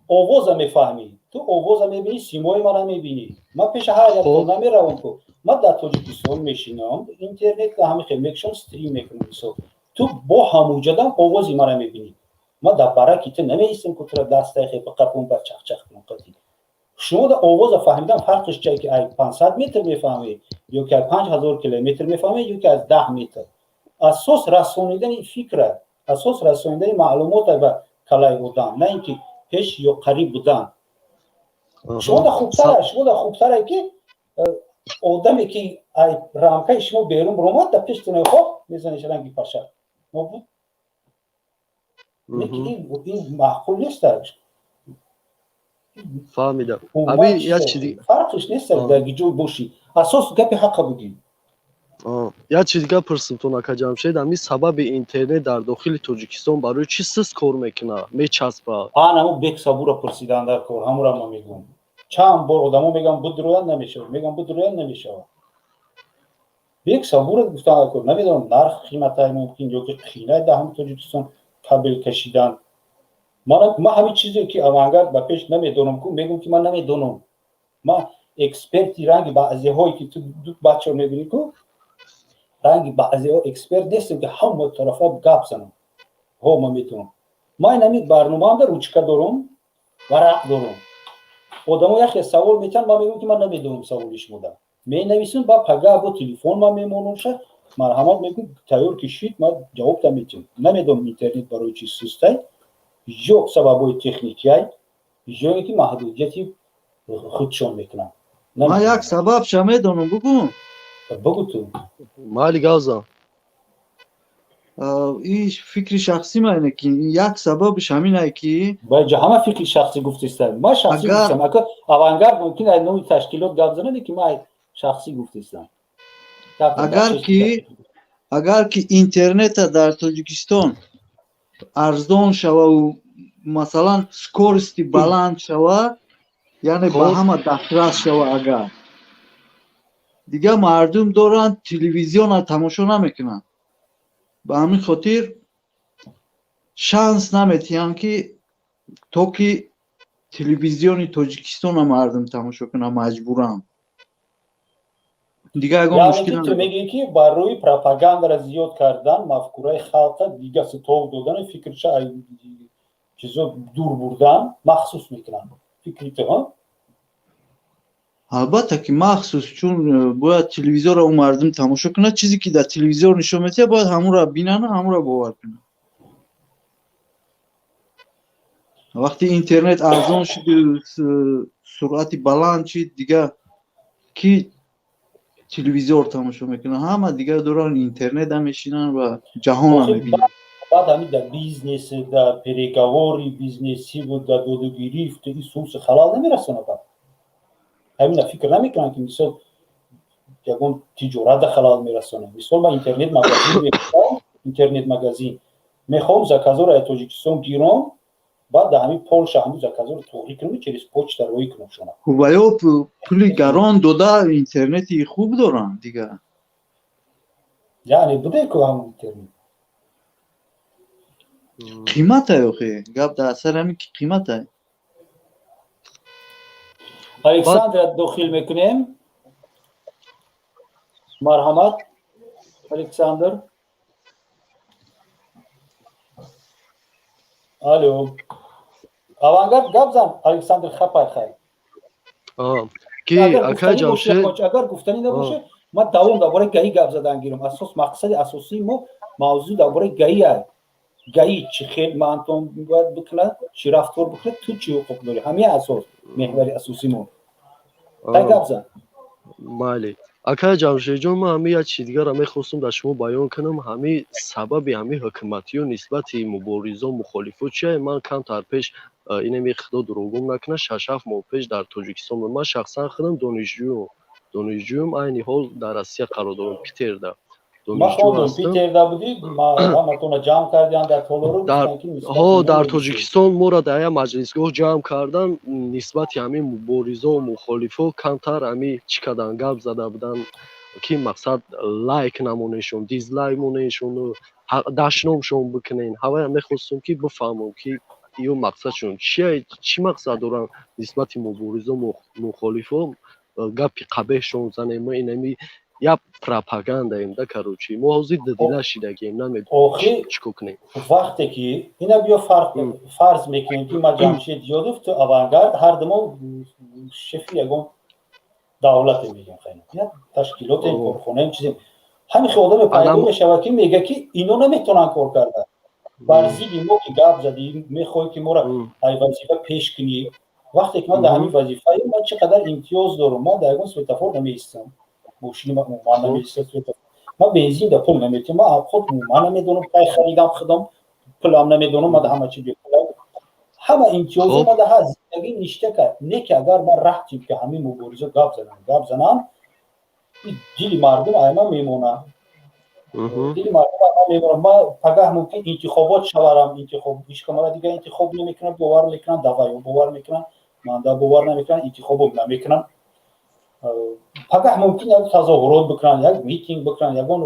овоза мефаҳмӣ, ту овоза мебинӣ, симои мана мебинӣ. Ман пеша ҳар як намеравам ку. Ман дар Тоҷикистон мешинам, интернет ҳами хел мекушам, стрим мекунам, мисол. Ту бо ҳамуҷадам овози мана мебинӣ. Ман дар бараки ту намеистам ку, тура дастаи хел биқапум ба чахчах кунам. Қатӣ шумо да овоза фаҳмидан фарқиш чия, ки ай 500 метр мефаҳмӣ ё ки ай 5000 километр мефаҳмӣ, ё ки аз 10 метр? Асос расонидани фикра, асос расонидани маълумота ба калаи одам, на ин ки пеш ё қариб будан. Шумо да хубтара, ки одаме, ки ай рамкаи шумо берун баромад, да пештуна хоб мезаниш ранги паша нобуд. Ин маъқул нест. Фаҳмидам. Ами як чизи Фарқиш нест, дар ҷой бошӣ, асос гапи ҳаққа бугӣ. Як чиз дига пурсимтон, ака Ҷамшед: ами сабаби интернет дар дохили Тоҷикистон барои чӣ суст кор мекунад, мечаспад? Анамо бексабура пурсидан дар кор. Ҳамура ма мегӯм. Чанд бор одамо мегӯям, будрояд, намешавад, мегӯям, будрояд, намешавад. Бексабура гуфтан дар кор. Намедонам, нарх қиматай мумкин ё ки қинай дар ҳами Тоҷикистон кабел кашидан. Ман ҳамин чизе, ки Авангард ба пеш намедонам ку, мегӯм, ки ман намедонам. Ман эксперти ранги баъзеҳое, ки ту бачаро мебинӣ ку, ранги баъзеҳо эксперт нестем, ки ҳама тарафа гап занам. Ҳо, ман метавонам. Ман инами барномаамда ручка дорум, варақ дорум. Одамо яхе савол метиҳанд, ман мегӯям, ки ман намедонам саволи шумода. Менависам, ба пага бо телефон ман мемонамша, марҳамат мегӯм, тайёр ки шид, ман ҷавобта метиҳам. Намедонам, интернет барои чи сустай, ё сабабҳои техникиай, ё ин ки маҳдудияти худшон мекунанд. Ман як сабабша медонам, бугӯм? Бугӯ ту. Майли, гап зан. Ин фикри шахсӣ ман, ки як сабабш ҳаминае, ки Ҳама фикри шахсӣ гуфтистам. Ман шахсӣ гуфтам. Ака Авангард мумкин аз номи ташкилот гап занад, ки ман шахсӣ гуфтистам. Агар ки интернета дар Тоҷикистон арзон шававу, масалан, скорости баланд шава, яъне ба ҳама дастрас шава, агар дигар мардум доранд, телевизиона тамошо намекунанд. Ба ҳамин хотир шанс наметиҳанд, ки то ки телевизиони Тоҷикистона мардум тамошо кунанд, маҷбуранд. Дигар ягон мушкил надорад. Ту мегӯӣ, ки барои пропагандаро зиёд кардан, мафкураи халқа дига ситов додану фикрша чизо дур бурдан махсус мекунанд, фикри ту? Албатта ки махсус, чун бояд телевизорро ӯ мардум тамошо кунад. Чизе ки дар телевизор нишон медиҳад, бояд ҳамонро бинанд, ҳамонро бовар кунанд. Вақте интернет арзон шуду суръати баланд шид, дигар ки телевизор тамошо мекунад? Ҳама дигар доранд, интернета мешинанд ва ҷаҳонро мебинанд. Баъд ҳамин дар бизнес, дар переговори бизнесиву дар додугирифту ин сумси халал намерасонад. Баъд ҳамина фикр намекунанд, ки мисол ягон тиҷорат да халал мерасонад. Мисол, ман интернет магазин мехоҳам, интернет магазин мехоҳам, заказоро аз Тоҷикистон гиром, баъд дар ҳамин Полша ҳамун заказоро туғрӣ кунам, через почта роӣ кунам шона. Ва ё пули гарон дода интернети хуб доранд дигар. Яъне буде ку ҳамун интернет. Қиматай охе, гап дар сари ҳамин ки қиматай. Александра дохил мекунем. Марҳамат, Александр. Алло, Авангард, гап зан, Александр. Хапай, хай. Ки акай Ҷамшед. Агар гуфтанӣ набоше, ман давом дар бораи ГАИ гап задан гирам. Асос, мақсади асосии мо мавзӯъ дар бораи ГАИ ай. ГАИ чӣ хел маантон бояд бикунад, чӣ рафтор бикунад, ту чӣ ҳуқуқ дорӣ, ҳамин асос меҳвари асосии мо. Ай, гап зан. Майли, акай Ҷамшедҷон, ман ҳамин як чизи дигарро мехостам дар шумо баён кунам. Ҳамин сабаби ҳамин ҳукуматиё нисбати муборизо, мухолифо чия? Ман камтар пеш, инами худо дурӯғгум накунад, 6-7 моҳ пеш дар Тоҷикистон будам. Ман шахсан худам донишҷӯюм, айни ҳол дар Россия қарор дорам, Питерда. Ман хондум, Питерда будӣ, ҳаматонро ҷамъ кардиан дар толору. Ҳо, дар Тоҷикистон моро дар як маҷлисгоҳ ҷамъ кардан, нисбати ҳамин муборизо, мухолифо камтар ҳамин чӣ кардан, гап зада буданд, ки мақсад лайк намонешон, дизлайк монешону дашномшон бикунен. Ҳавая мехостум, ки бифаҳмам, ки ё мақсадшон чия, чӣ мақсад доранд нисбати муборизо, мухолифо гапи қабеҳшон занем. Мо инами як пропагандаем да, короче, мо ҳозир дидила шидагием, намедонем чӣ кор кунем. Вақте ки ина биё, фарз мекунем, ки ма Ҷамшед Ёдов, ту Авангард, ҳар думо шефи ягон давлате мегем, хайна ташкилотем, корхонаем, чизем. Ҳамин хел одаме пайдо мешавад, ки мега, ки ино наметавонанд кор карда. Бар зидди мо ки гап задӣ, мехоҳӣ, ки моро ай вазифа пеш кунӣ. Вақте ки ман дар ҳамин вазифаем, ман чӣ қадар имтиёз дорам? Ман дар ягон светофор намеистам, мошини ман умуман намеистад, ман бензин да пул наметиҳам, ман худ умуман намедонам кай харидам, худам пулам намедонам, ман ҳама чи бепула, ҳама имтиёзо мада ҳаст, зиндагӣ ништака. Не ки агар ман раҳтим, ки ҳамин мубориза гап занам, гап занам, дили мардум айма мемонад, дили мардум айма мемонад. Ман пагаҳ мумкин интихобот шаварам, интихоб ҳичка мара дигар интихоб намекунад, бовар мекунанд, даваё бовар мекунанд, манда бовар намекунанд, интихобо намекунанд. Пагаҳ мумкин як тазоҳурот бикунанд, як митинг бикунанд, ягон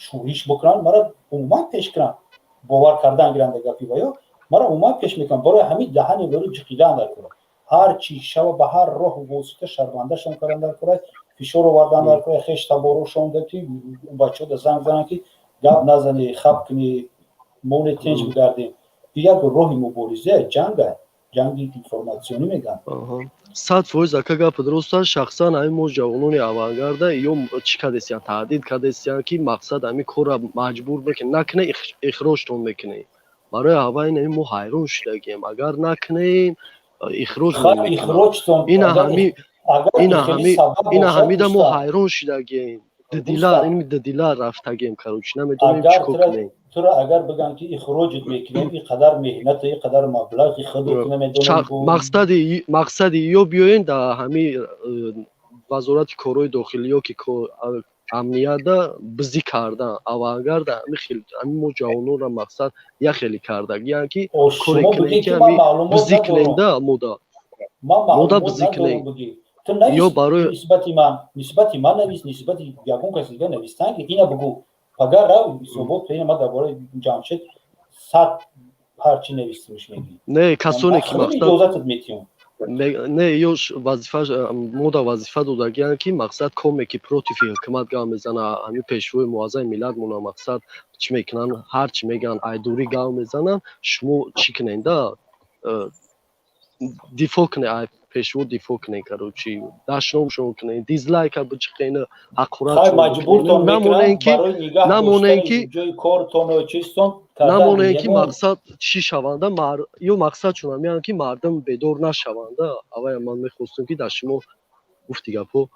шӯриш бикунанд, мара умуман пеш кунанд, бовар кардан гиранда гапи ваё, мара умуман пеш мекунанд. Барои ҳамин даҳани варо ҷиқидан дар кора, ҳар чи шава, ба ҳар роҳу восита шармандашон кардан дар кора, фишор овардан дар кора, хеш таборошонда, ки бачаҳо занг зананд, ки гап назанӣ, хаб кунӣ, моне тенҷ бигардем. Як роҳи мубориза ҷанга, ҷанги информатсионӣ мегӯянд. 100%, ака, гап дуруст аст. Шахсан ҳамин мо ҷавонони авангарда ё чӣ кардесиян, таҳдид кардесиян, ки мақсад ҳамин корра маҷбур мекунем, накунем, ихроҷтон мекунем. Барои ҳавай ин мо ҳайрон шудагием, агар накунем, ихроҷ. Ина ҳамида мо ҳайрон шудагием, дидила, дидила рафтагием, короче, намедонем чӣ кор кунем. Туро агар бигӯянд, ки ихроҷит мекунем, ин қадар меҳнату ин қадар маблағи худу намедонам. Мақсади ё биёен дар ҳамин вазорати корҳои дохилӣ ё ки амнияда бизӣ кардан авангарда, ҳамин хел ҳамин мо ҷавононро мақсад як хеле кардагиян, ки коре кунем, ки ҳамин бизӣ кунем да, мода бизӣ кунем. Ё барои нисбати ман навис, нисбати ягон каси дига навистан, ки ина бугӯ, пагар рав ҳисобот, ина ман дар бораи Ҷамшед сад ҳарчи навистимш мегӣ. Не, касоне ки мақсад иҷозатат метиҳам. Не, ё вазифа мода вазифа додагиянд, ки мақсад коме ки против ҳукумат гап мезана, ҳамин пешвои муаззами миллатмона мақсад чӣ мекунанд, ҳар чӣ мегӯянд, айдурӣ гап мезананд, шумо чӣ кунед да, дифоъ кунед, ай пешво дифоъ кунед, короче, дашномшон кунед, дизлайка бичиқен, ҳақорат. Намонем, ки мақсад чӣ шаванда, ё мақсад чун ҳамиянд, ки мардум бедор нашаванда. Авая ман мехостам, ки дар шумо гуфти гапҳо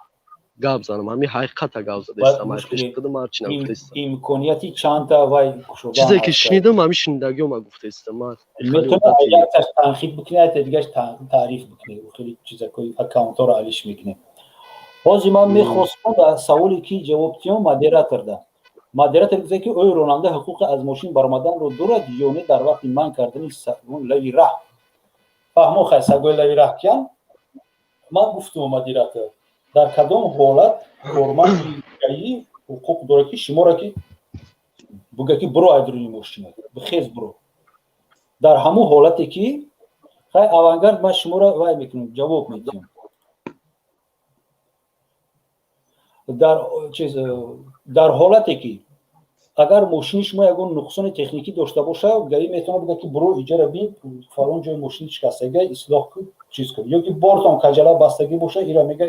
гап занам, ҳамин ҳақиқата гап задестам, пешқидам ҳарчи нагуфтестам. Имконияти чандта вай. Чизе ки шунидам, ҳамин шунидагиҳо ма гуфтестам. Ман якташ танқид бикунед, дигаш таъриф бикунед, хеле чизакои аккаунтҳоро алиш мекунем. Ҳозир ман мехостам ба саволе ки ҷавоб диҳам модераторда. Модератор гуфта, ки оё ронанда ҳуқуқи аз мошин баромаданро дорад ё не дар вақти манъ кардани лави раҳ? Фаҳмо, хай, сагои лави раҳ киян? Ман гуфтум, модератор, дар кадом ҳолат корманди ГАИ ҳуқуқ дорад, ки шуморо ки буга, ки буро айдуруни мошина, бихез, буро? Дар ҳамун ҳолате ки, хай, Авангард, ман шуморо вай мекунам, ҷавоб медиҳам. Дар чиз, дар ҳолате ки агар мошини шумо ягон нуқсони техникӣ дошта боша, ГАИ метавонад буга, ки буро, иҷара бин, фалон ҷои мошини шикастага ислоҳ кун, чиз кун, ё ки бортон каҷала бастагӣ боша, ира мега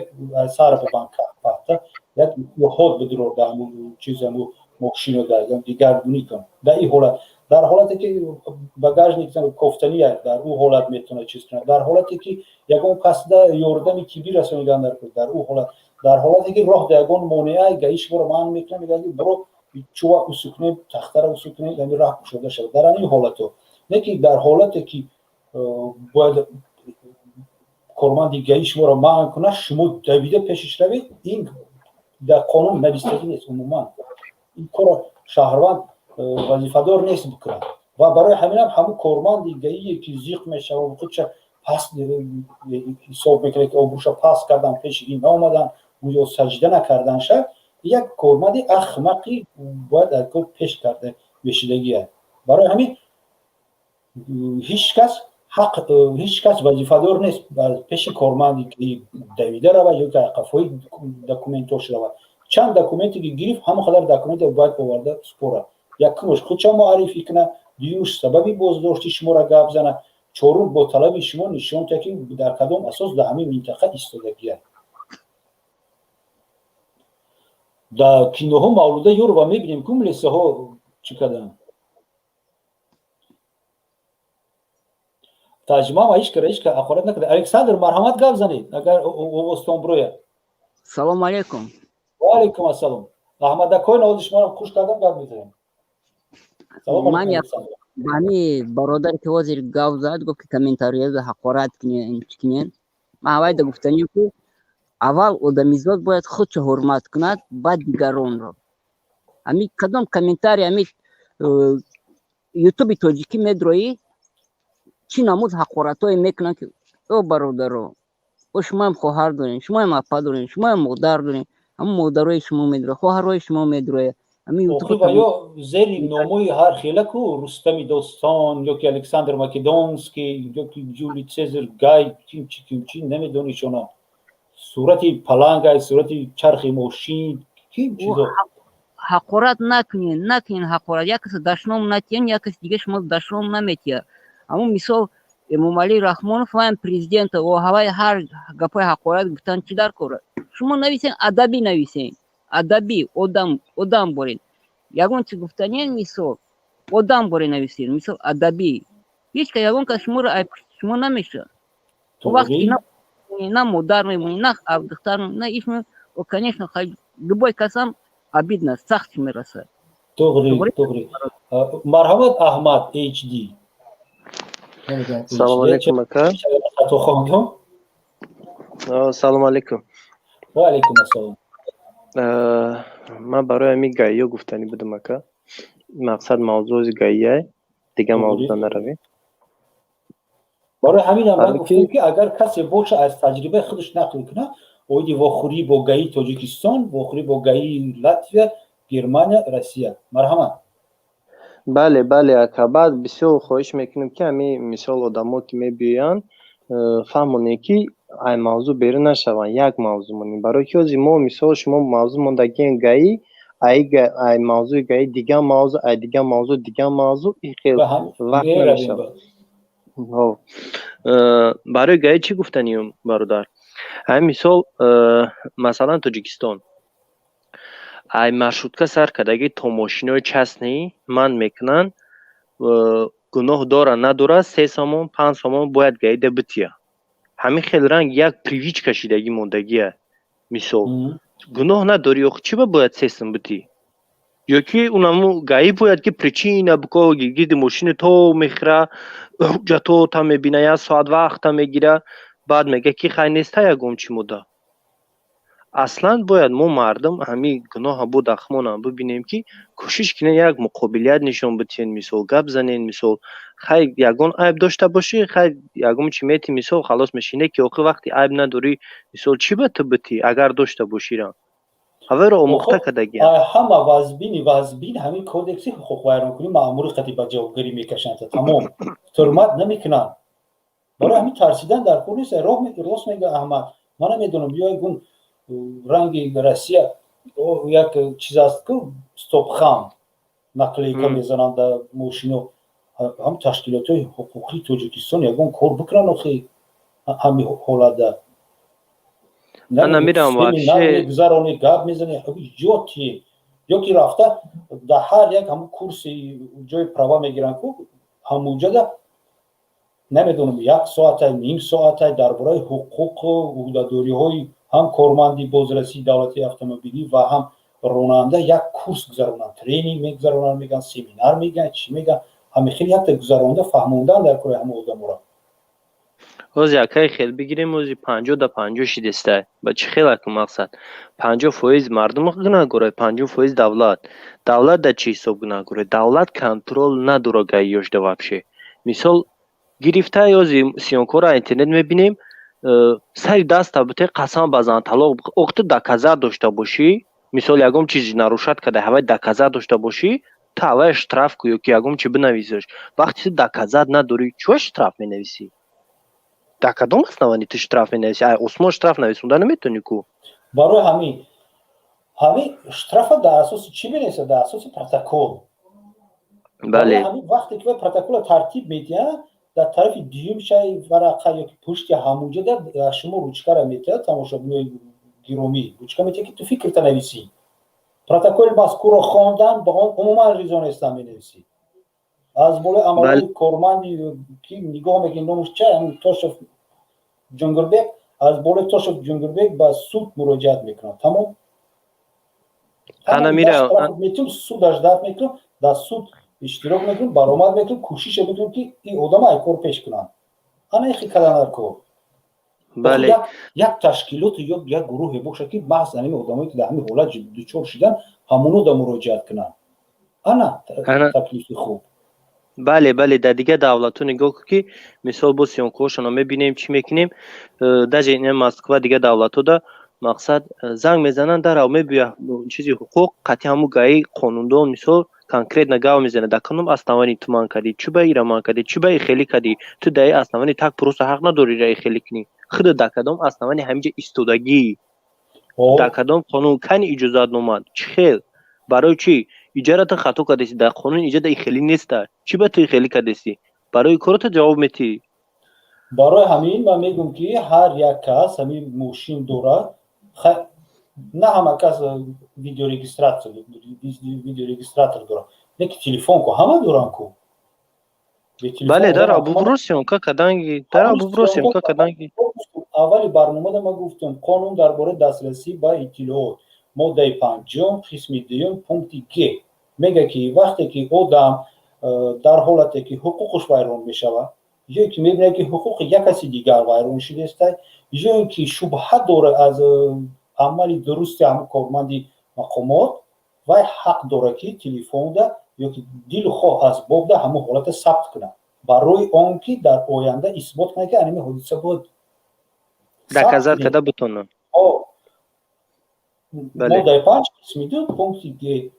сар бибанд, пахта як ҳод бидурор дар чиз, ҳаму мошино дигаргунӣ кун. Дар ин ҳолат, дар ҳолате ки багажник кофтания, дар ӯ ҳолат метавонад чиз кунад. Дар ҳолате ки ягон касда ёрдами тиббӣ расонидан дар, дар ӯ ҳолат, дар ҳолате ки роҳ да ягон монеа, ГАИ шуморо манъ мекунад, мегӯяд, ки буро, чӯва усу кунем, тахтара усу кунем, яъне роҳ кушода шавад. Дар ҳамин ҳолато не, ки дар ҳолате ки бояд корманди ГАИ шуморо манъ кунад, шумо давида пешиш равед, ин дар қонун навистагӣ нест. Умуман ин корро шаҳрванд вазифадор нест бикунад. Ва барои ҳаминам ҳамун корманди ГАИе ки зиқ мешавад, худша паст ҳисоб мекунад, ки обрӯша паст кардан, пеши ин наомадан, гӯё саҷда накарданша, як корманди ахмақи бояд аз кор пеш карда мешидагия. Барои ҳамин ҳеҷ кас ҳақ, ҳеҷ кас вазифадор нест пеши корманди давида равад ё ки қафои документош равад. Чанд документе ки гирифт, ҳамон қадар документе бояд оварда супорад. Якумаш худша муаррифӣ кунад, дуюмаш сабаби боздошти шуморо гап занад, чорум бо талаби шумо нишон диҳад, ки дар кадом асос дар ҳамин минтақа истодагия. Дар киноҳо Мавлуда Ёрова мебинем, ку милисаҳо чӣ карданд. Тарҷумаам ҳеҷ кара, ҳеҷ кара ҳақорат накарда. Александр, марҳамат, гап занед, агар овозтон бирояд. Салому алейкум. Ва алейкум ассалом. Аҳмадакои навози шуморо хуш кардам, гап мезанем. Ман ҳами бародар, ки ҳозир гап зад, гуфт, ки комментарияда ҳақорат кунен, чӣ кунен. Ман ҳавайда гуфтанем, ки аввал одамизод бояд худшо ҳурмат кунад, баъд дигаронро. Ҳами кадом комментарий, ҳами ютуби тоҷикӣ медроӣ, чӣ намуд ҳақоратҳое мекунанд, ки о бародаро, о шумоам хоҳар дорем, шумоам апа дорем, шумоам модар дорем, ҳамн модарои шумо медрояд, хоҳарҳои шумо медрояд. Ё зери номои ҳар хелаку Рустами Достон, ё ки Александр Македонский, ё ки Ҷули Цезар Гай, кимчи кимчи намедонишона, сурати паланга, сурати чархи мошин, ким чизо. Ҳақорат накунед, накунед ҳақорат. Як кас дашном натиҳен, як каси дига шумо дашном наметиҳад. Ҳамун мисол Эмомалӣ Раҳмонов ваям президента, о ҳавай ҳар гапҳои ҳақорат гуфтан чӣ дар кор? Шумо нависен, адабӣ нависен, адабӣ, одам одам боред. Ягон чи гуфтанien, мисол одам боре нависен, мисол адабӣ. Ҳеҷ ка ягон кас шуморо шумо намешавад. Вақте на модар мемонӣ, на духтар, на иш, о, конечно, любой касам обидно, сахт мерасад. Туғри, туғри. Марҳамат, Аҳмад HD. Салому алейкум, ака. Хато хондум. Салому алейкум. Ва алейкум ассалом. Ман барои ҳамин ГАИё гуфтанӣ будам, ака. Мақсад мавзӯи ГАИяй, дига мавзӯъда наравем. Барои ҳаминам ман гуфтам, ки агар касе боша, аз таҷрибаи худаш нақл кунад оиди вохӯрӣ бо ГАИ Тоҷикистон, вохӯрӣ бо ГАИ Латвия, Германия, Россия. Марҳамат. Бале, бале, ака. Баъд бисёр хоҳиш мекунем, ки ҳамин мисол одамо ки мебиёянд, Фаҳмонем, ки ай мавзӯъ берун нашаванд, як мавзӯъ монем. Барои ки ҳозир мо, мисол, шумо мавзӯъ мондагием ГАИ, ай мавзӯи ГАИ дигар мавзӯъ, ай дигар мавзӯъ дигар мавзӯъ, ин хел вақт намешавад. Барои ГАИ чӣ гуфтаниюм, бародар? Ҳамин мисол, масалан, Тоҷикистон ай маршрутка сар кардагӣ то мошинои частный манъ мекунанд, гуноҳ дора надора, 3 сомон, 5 сомон бояд ГАИда бития. Ҳамин хел ранг як привычка шидагӣ мондагия. Мисол, гуноҳ надорӣ, охи чӣ ба бояд 3 сум битӣ? Ё ки унаму ГАИ бояд ки причина бико, гирди мошини то мехӯра, ҳуҷҷатота мебина, як соат вақта мегира, баъд мега, ки хай, неста ягон чӣ мода. Аслан бояд мо мардум ҳамин гуноҳа бо дахмонам бибинем, ки кӯшиш кунем, як муқобилият нишон битиҳем, мисол, гап занем. Мисол, хай, ягон айб дошта бошӣ, хай, ягон чи мети, мисол, халос мешӣ. Не ки охир вақте айб надорӣ, мисол, чӣ ба ту битӣ, агар дошта бошира? Ҳавайро омӯхта кардагиам. Ҳама вазбини вазбин ҳамин кодекси ҳуқуқвайронкунӣ маъмури қати ба ҷавобгарӣ мекашанд, тамом, ҳурмат намекунанд. Барои ҳамин тарсидан дар кор нест. Рост мега Аҳмад, ман намедонам, ё ягон ранги Россия як чиз аст ку, «Стоп хам», наклейка мезананд дар мошино. Ҳам ташкилотҳои ҳуқуқии Тоҷикистон ягон кор бикунанд охи ҳамин ҳолатда. Гузарони гап мезани ёти ё ки рафта дар ҳар як ҳамун курси ҷои права мегиранд ку, ҳамунҷода, намедонам, як соатай, ним соатай дар бораи ҳуқуқу ӯҳдадориҳои ҳам корманди бозрасии давлатии автомобилӣ ва ҳам ронанда як курс гузаронанд, тренинг мегузаронанд, мегӯянд, семинар мегӯянд, чӣ мегӯянд, ҳамин хел якта гузаронда фаҳмондан дар кори ҳама одаморо. Ҳозир акай хел бигирем, ҳозир 50 да 50 шидеста. Ба чӣ хел аку мақсад? 50% мардум гунаҳгорай, 50% давлат. Давлат дар чӣ ҳисоб гунаҳгорай? Давлат контроль надора ГАИёшда вообще. Мисол, гирифта ёзи съёмкора интернет мебинем, сари даста бите, қасам базан, талоқ, охти доказать дошта бошӣ, мисол, ягон чиз нарушать карда, ҳавай доказать дошта бошӣ, ту ҳавай штраф ку ё ки ягон чи бинависаш. Вақте ту доказать надорӣ, чӯ штраф менависӣ? Дар кадом основании ту штраф менависӣ? Ай осмон штраф нависонда наметавонӣ ку. Барои ҳамин штрафа дар асоси чӣ менависад? Дар асоси протокол. Бале. Ҳамин вақте ки протоколро тартиб медиҳад, дар тарафи дуюмшаи варақа ё ки пушти ҳамунҷо дар шумо ручкара метиҳад, тамошобинои гиромӣ, ручка метиҳад, ки ту фикрта нависӣ. «Протоколи мазкурро хондан, ба он умуман ризо нестам» менависӣ. Аз болои амалҳои корманди ки нигоҳ мекунӣ, номуш ча, Тошев Ҷунгурбек, аз болои Тошев Ҷунгурбек ба суд муроҷиат мекунад, тамом. Метум судаш дафт мекунам, дар суд иштирок мекунем, баромад мекунем, кӯшише мекунем, ки ин одама ай кор пеш кунанд. Ана ихи кардан дар кор. Бале. Як ташкилоту ё як гурӯҳе бошад, ки маҳз ҳамин одамое ки дар ҳамин ҳолат дучор шидан, ҳамоно да муроҷиат кунанд. Ана таклифи хуб. Бале, дар дигар давлатҳо нигоҳ кун, ки мисол, бо съёмкаҳошонро мебинем, чӣ мекунем, даже ин Москва, дигар давлатҳода, мақсад, занг мезананд, дарав мебиёя, чизи ҳуқуқ қатъи ҳамун ГАИ қонундон, мисол, конкретно гап мезанад: дар кадом основании ту манъ кардӣ, чӣ ба ира манъ кардӣ, чӣ ба и хелӣ кардӣ? Ту дар и основании так просто ҳақ надорӣ ира и хелӣ кунӣ. Худат дар кадом основании ҳаминҷа истодагӣ, дар кадом қонун, кани иҷозатнома, чӣ хел, барои чӣ? Иҷара ту хато кардеси, дар қонун иҷада и хелӣ неста, чӣ ба ту и хелӣ кардеси? Барои кората ҷавоб метиҳӣ. Барои ҳамин ман мегӯм, ки ҳар як кас ҳамин мошин дорад, на ҳама кас видеорегистратор дорад, не ки телефон ку ҳама доранд ку. Бале, дар абубро съёмка каданги, дар абубро съёмка каданги. Аввали барномада ман гуфтам: қонун дар бораи дастрасӣ ба иттилоот, моддаи 50-ум, қисми дуюм, пункти г мега, ки вақте ки одам дар ҳолате ки ҳуқуқаш вайрон мешавад, ё ки мебинад, ки ҳуқуқи як каси дигар вайрон шудааста, ё ин ки шубҳа дорад аз амали дурусти ҳамн корманди мақомот, вай ҳақ дорад, ки телефонда ё ки дилхоҳ асбобда ҳамон ҳолата сабт кунад, барои он ки дар оянда исбот кунад, ки анами ҳодиса буд. Доказать карда бутонад. Моддаи 5, қисми 2, пункти г,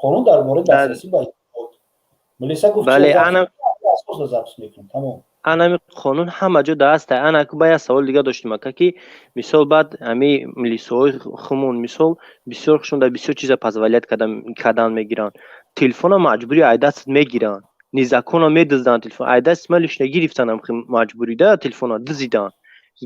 қонун дар бораи дастрасӣ ба иттилоот. Милиса гуфт, асоса запись мекунем, тамом. Анами қонун ҳама ҷо даста. Ана ба як савол дига доштем, ака, ки мисол баъд ҳами милисоҳои хумон, мисол, бисёр хушон дар бисёр чиза позволять кардан мегиранд. Телефона маҷбурӣ ай дастат мегиранд, незаконно медузданд телефон ай дасти ман. Лично гирифтанам маҷбурӣ да телефона дузиданд.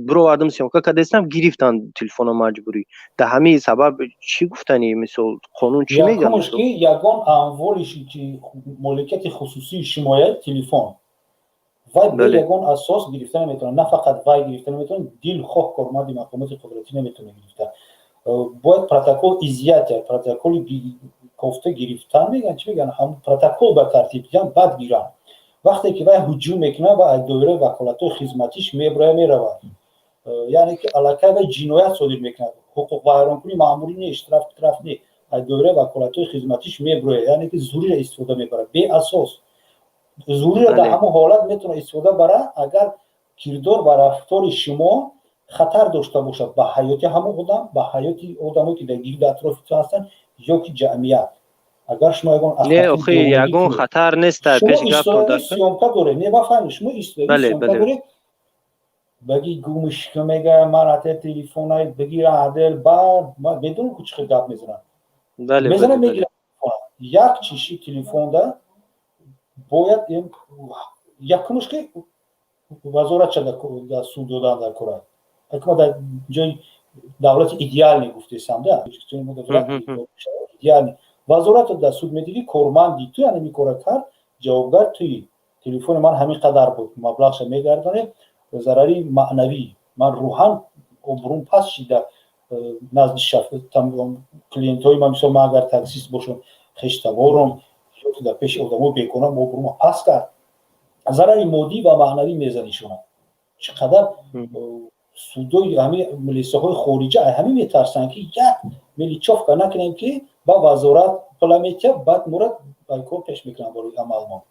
Бировардам, съёмка кардастам, гирифтанд телефона маҷбурӣ. Дар ҳамин сабаб чӣ гуфтани, мисол, қонун чӣ мегӯяд? Якумш, ки ягон амволиши ки моликияти хусусии шумоя, телефон, вай бе ягон асос гирифта наметавонад. На фақат вай гирифта наметавонад, дилхоҳ корманди мақомоти қудратӣ наметавонад гирифта. Бояд протокол изъятия, протоколи кофта гирифтан мегӯянд, чӣ мегӯянд, ҳам протокол ба тартиб диҳанд, баъд гиранд. Вақте ки вай ҳуҷум мекунад ва аз доираи ваколатҳои хизматиш меброя, меравад, яъне ки аллакай вай ҷиноят содир мекунад. Ҳуқуқвайронкунӣ маъмулӣ не, штраф не, аз доираи ваколатҳои хизматиш меброяд, яъне ки зуриро истифода мебарад беасос. Зуриро дар ҳамон ҳолат метавонад истифода барад, агар кирдор ва рафтори шумо хатар дошта бошад ба ҳаёти ҳамон одам, ба ҳаёти одамое, ки дар гирди атрофи ту ҳастанд, ё ки ҷамъият. Агар шумо ягон Не, охи, ягон хатар нест. Пеш съёмка доред, не, бафаҳмед, шумо съёмка доред, баги гумишка мега, ман ате телефонай бигира адел, баъд медонам ку чӣ хел гап мезанам, мезанам, мегирам. Як чиши телефонда бояд якумш ки вазоратша дар суд додан дар кора. Акма дар ҷои давлати идеальный гуфтесам да, идеальный вазоратро дар суд медиҳӣ: корманди ту ҳамин кора кард, ҷавобгар туи, телефони ман ҳамин қадар буд, маблағша мегардонед, зарари маънавӣ, ман рӯҳан обрӯм паст шида назди клиентҳои ман. Мисол, ман агар таксист бошам, хештаборам ё дар пеши одамо бегона обрӯма паст кард. Зарари моддӣ ва маънавӣ мезанишона. Чӣ қадар судои ҳамин милисияҳои хориҷа ҳамин метарсанд, ки як мелочёвка накунем, ки ба вазорат пула метиҳад, баъд мурад кор пеш мекунанд барои амалмон.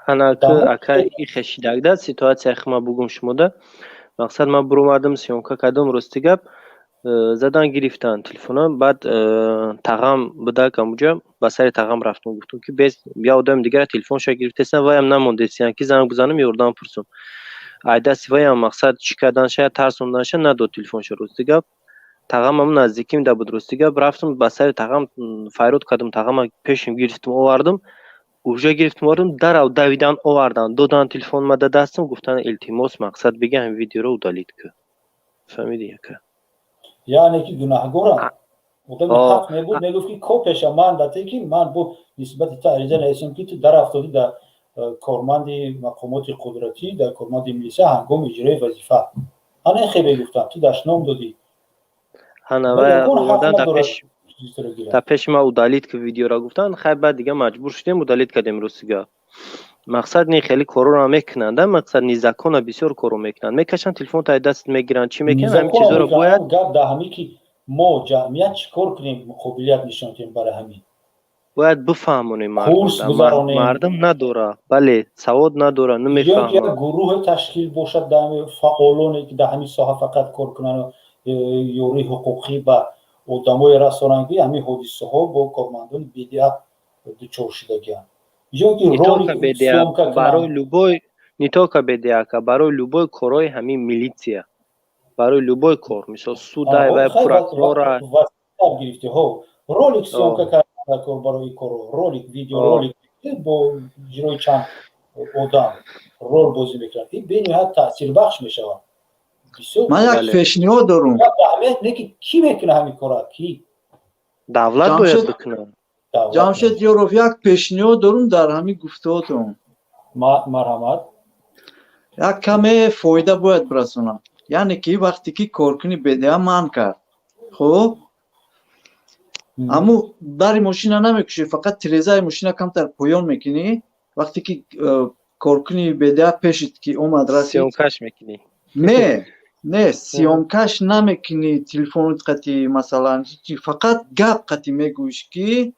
Ака, ихешидагда ситуация хма бугум шумода. Мақсад, ман буромадам, съёмка кардам, рости гап, задан гирифтан телефона. Баъд тағам будак амуҷа, ба сари тағам рафтам, гуфтам, ки без я одами дигара телефонша гирифтесам, ваям намондесиян, ки занг бизанам, ёрдам пурсам. Ай дасти ваям, мақсад, чӣ карданша, тарсонданша, надод телефонша. Рости гап, тағамам наздиким да буд. Рости гап, рафтам ба сари тағам, файрод кардам, тағама пешим гирифтам, овардам. Уже гирифтам, овардам, дарав давидан овардан, додан телефон ма да дастам, гуфтан: «Илтимос, мақсад, бига, ҳамин видеоро удалить кӯ». Фаҳмиди, яка? Яъне ки гунаҳгорам. Одами ҳақ мебуд, мегуфт, ки копияша ман дате, ки ман бо нисбати ту ариза нависем, ки ту дарафтодӣ дар корманди мақомоти қудратӣ, дар корманди милиса ҳангоми иҷрои вазифа. Ана хе мегуфтам, ту дашном додӣ. Дар пеши ман «удалить ки видеоро» гуфтанд. Хай, баъд дига маҷбур шудем, удалить кардем. Ростига, мақсад, не, хеле корро мекунанд, мақсад, незаконно бисёр корро мекунанд, мекашанд, телефон таи дастат мегиранд, чӣ мекунанд, ҳамин чизоро бояд. Гап дар ҳамин, ки мо ҷамъият чӣ кор кунем, қобилият нишон диҳем барои ҳамин. Бояд бифаҳмонем. Курс гузаронем. Мардум надора, бале, савод надора, намефаҳмад. Як гурӯҳе ташкил бошад, дар фаъолоне, ки дар ҳамин соҳа фақат кор кунанд, ёрии ҳуқуқӣ ба одамое расонанд, ки ҳамин ҳодисаҳо бо кормандони БДА дучор шудагианд, ё ки барои любой, не только БДАка, барои любой корҳои ҳамин милитсия, барои любой кор, мисол, суда ва прокурора. Гирифти ролик съёмка кардан кор барои коро, ролик, видеоролик бо иҷрои чанд одам рол бозӣ мекунад, ин бениҳоят таъсирбахш мешавад. Ман як пешниҳод дорум. Не, ки кӣ мекунад ҳамин кора, кӣ? Давлат бояд бикунад. Ҷамшед Ёров, як пешниҳод дорум дар ҳамин гуфтаотон. Марҳамат. Як каме фоида бояд бирасонам. Яъне ки вақте ки коркуни БДА манъ кард, хуб, аммо дари мошина намекушӣ, фақат тирезаи мошина камтар поён мекунӣ. Вақте ки коркуни БДА пешит ки омад, расид, съёмкаш мекунӣ? Не, не, съёмкаш намекунӣ телефонот қати, масалан, фақат гап қати мегӯиш, ки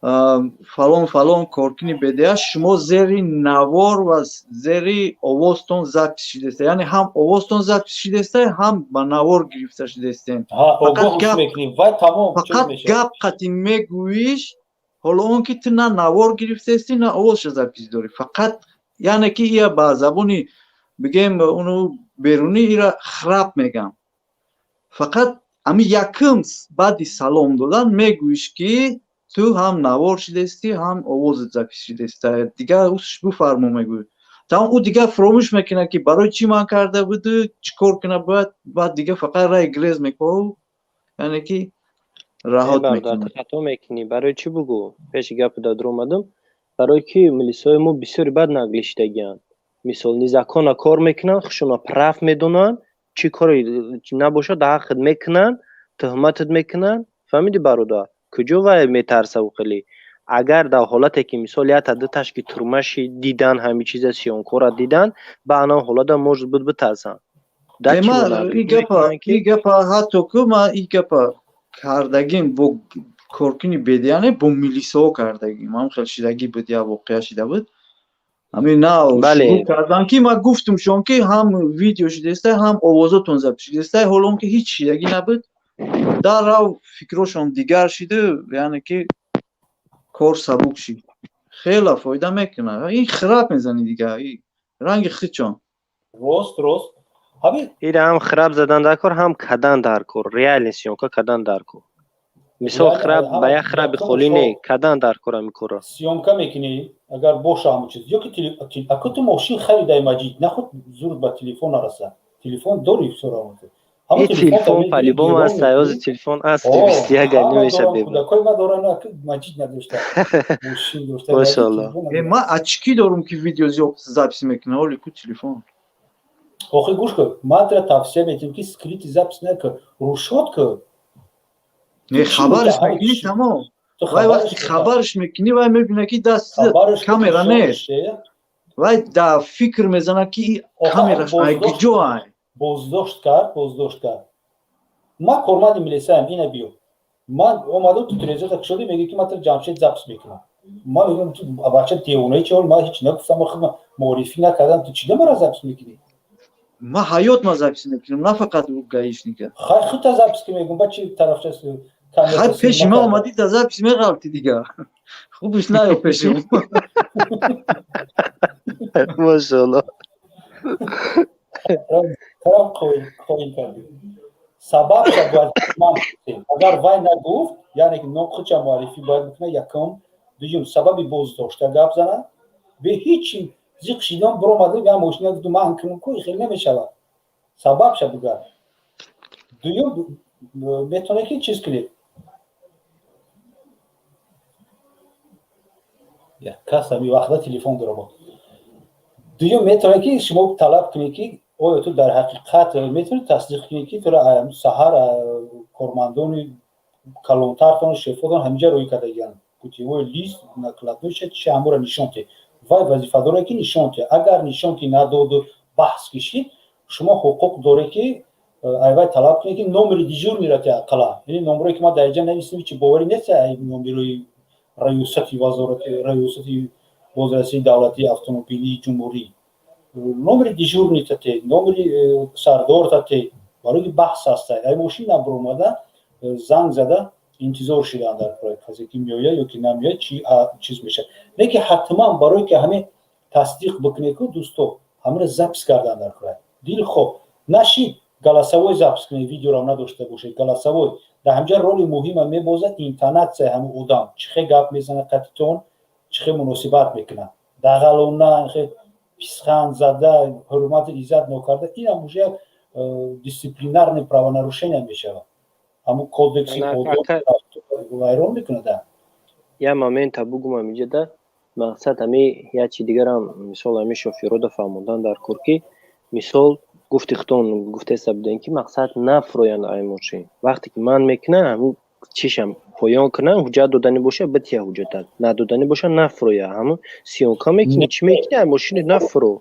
фалон, фалон коркуни БДА, шумо зери навор ва зери овозтон запись шудеста, яъне ҳам овозтон запись шудеста, ҳам ба навор гирифта шудестем. Фақат гап қати мегӯиш. Ҳоло он ки ту на навор гирифтаисти, на овозша запись дорӣ, фақат Яъне ки ия ба забони бигем уну берунӣ ира храп мегам. Фақат ами якум баъди салом додан мегӯиш, ки ту ҳам навор шидестӣ, ҳам овозат запись шидеста, дигар усш буфармо мегӯй. Тамом, ӯ дигар фуромӯш мекунад, ки барои чӣ ман карда буду, чӣ кор кунад бояд. Баъд дигар фақат рай грез мекунад, яъне ки раҳот мекунад. Хато мекунӣ. Барои чӣ бугӯ? Пеши гапу дар омадам, барои ки милисои мо бисёри бад наглӣ шидагианд. Мисол, незаконно кор мекунанд, худшона прав медонанд, чӣ коре набошад, дар ҳаққат мекунанд, туҳматат мекунанд. Фаҳмидӣ, бародар? Куҷо вай метарсаву хеле? Агар дар ҳолате ки, мисол, якта дуташ ки турмаши дидан, ҳамин чиза съёмкора дидан, ба ана ҳолата может быть битарсанд. И гапа ҳатто ку ман и гапа кардагим бо коркуни бедияне, бо милисаҳо кардагим. Ҳам хел шидагӣ буд, як воқеа шида буд. Ҳамин нав шурӯъ кардам, ки ман гуфтумшон, ки ҳам видео шидеста, ҳам овозотон запись шидеста, ҳоло он ки ҳеҷ шидагӣ набуд. Даррав фикрошон дигар шиду, яъне ки кор сабук шид. Хела фоида мекунад. Ин храп мезанӣ, дигар ранги хичон. Рост, рост. Ира ҳам храп задан дар кор, ҳам кадан дар кор, реально съёмка кадан дар кор. Мисол, храп ба як храби холӣ не, кадан дар кор ҳами корро. Съёмка мекунӣ, агар боша ҳамун чиз, ё ки ака ту мошин харидай, Маҷид, нахуд зур ба телефон нараса, телефон дори, всё равно. Телефон по-любому аст, ози телефон аст, 21 намеша. Кӯдакои ма доранд, Маҷид надошта, мошин дошта. Мошалло. Ма очки дорум, ки видео запись мекунам, оли ку телефон. Охи, гӯш кун, ман тра тавсия метиҳам, ки скрытый запись накун, рушод кун. Не, хабарш мекунӣ, тамом. Вай вақти хабарш мекунӣ, вай мебина, ки даст камера нест, вай да фикр мезанад, ки камераш ай куҷо ай. Боздошт кард, боздошт кард. Ман корманди милисаям, ина биё. Ман омадам, ту трезата кушодӣ, мегӯӣ, ки ман тра, Ҷамшед, запись мекунам. Ман мегӯям: ту бача девонаи чӣ? Ман ҳеҷ нагуфтам, муаррифӣ накардам, ту чида мара запись мекунӣ? Ма ҳаёт ма запись мекунам, на фақат гаишника. Хай, хута запись ки мегӯм, ба чи тарафча? Хай, пеши ма омадӣ, да запись меғалти, дигар хубиш наё пеши. Мошалло. Хоин кардӣ. Сабабша бояд ман, агар вай нагуфт, яъне ки худша муаррифӣ бояд бикунад якум, дуюм сабаби боздошта гап занад. Бе ҳеҷ зиқ шидан биромадем, я мошина гуфту ман кунам ку, хеле намешавад. Сабабша бугар. Дуюм, метавонед ки чиз кунед, кас ҳами вақта телефон дорад. Дуюм, метавонед ки шумо талаб кунед, ки оё ту дар ҳақиқат метавонӣ тасдиқ кунӣ, ки туро саҳар кормандони калонтартон, шефотон ҳаминҷа рӯй кардагианд, путевой лист, накладной, чи ҳаморо нишон диҳ. Вай вазифа дорад, ки нишон диҳ. Агар нишон ки надоду баҳс кишид, шумо ҳуқуқ доред, ки айвай талаб кунед, ки номери дежурныйра те ақала, яъне номерое ки ман дар инҷа нависем, чи боварӣ нест, номерои раёсати вазорати, раёсати бозрасии давлатии автомобилии ҷумҳурӣ, номери дежурный тате, номери сардор тате, барои ки баҳс ҳаста. Ай мошин набуромада, занг зада интизор шидан дар кори касе ки меояд ё ки намеояд, чи чиз мешавад. Лекин ҳатман барое ки ҳамин тасдиқ бикунед ку, дӯсто, ҳаминро запись кардан дар кора. Дилхоҳ нашид, голосовой запись кунед, видеорам надошта бошед, голосовой. Дар ҳамҷа роли муҳима мебозад интонатсияи ҳамин одам, чӣ хел гап мезанад қатитон, чӣ хел муносибат мекунад, дағалона, писхан зада, ҳурмату иззат нокарда, инам уже як дисциплинарное правонарушение мешавад, ҳамун кодекси вайрон мекунад. Як момента бугум амиҷада. Мақсад ҳами як чи дигарам, мисол, ҳами шофёрода фаҳмондан дар кор, ки мисол гуфти худтон гуфтеста будем, ки мақсад нафроянд ай мошин. Вақте ки ман мекунам, ҳамун чишам поён кунам, ҳуҷҷат додани боша, бития ҳуҷҷата, надодани боша, нафроя. Ҳамун съёмка мекунӣ, чӣ мекунӣ, ай мошини нафро.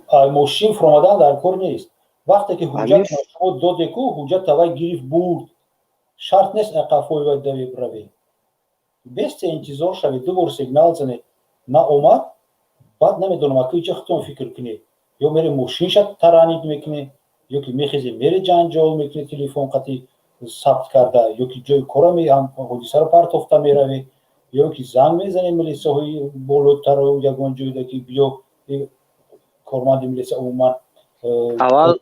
Ай мошин фуромадан дар кор нест. Вақте ки ҳуҷҷат шумо додеку, ҳуҷҷата вай гирифт, бурд, шарт нест қафои вай даве равӣ. Бесте интизор шавед, ду бор сигнал занед, наомад, баъд намедонам, ака ича худтон фикр кунед: ё мере мошинша таранид мекунед, ё ки мехезе, мере ҷанҷол мекунед, телефон қати сабт карда, ё ки ҷои кора ҳодисаро партофта меравед, ё ки занг мезанед милисаҳои болотару ягон ҷойда, ки биё. Корманди милиса умуман Аввал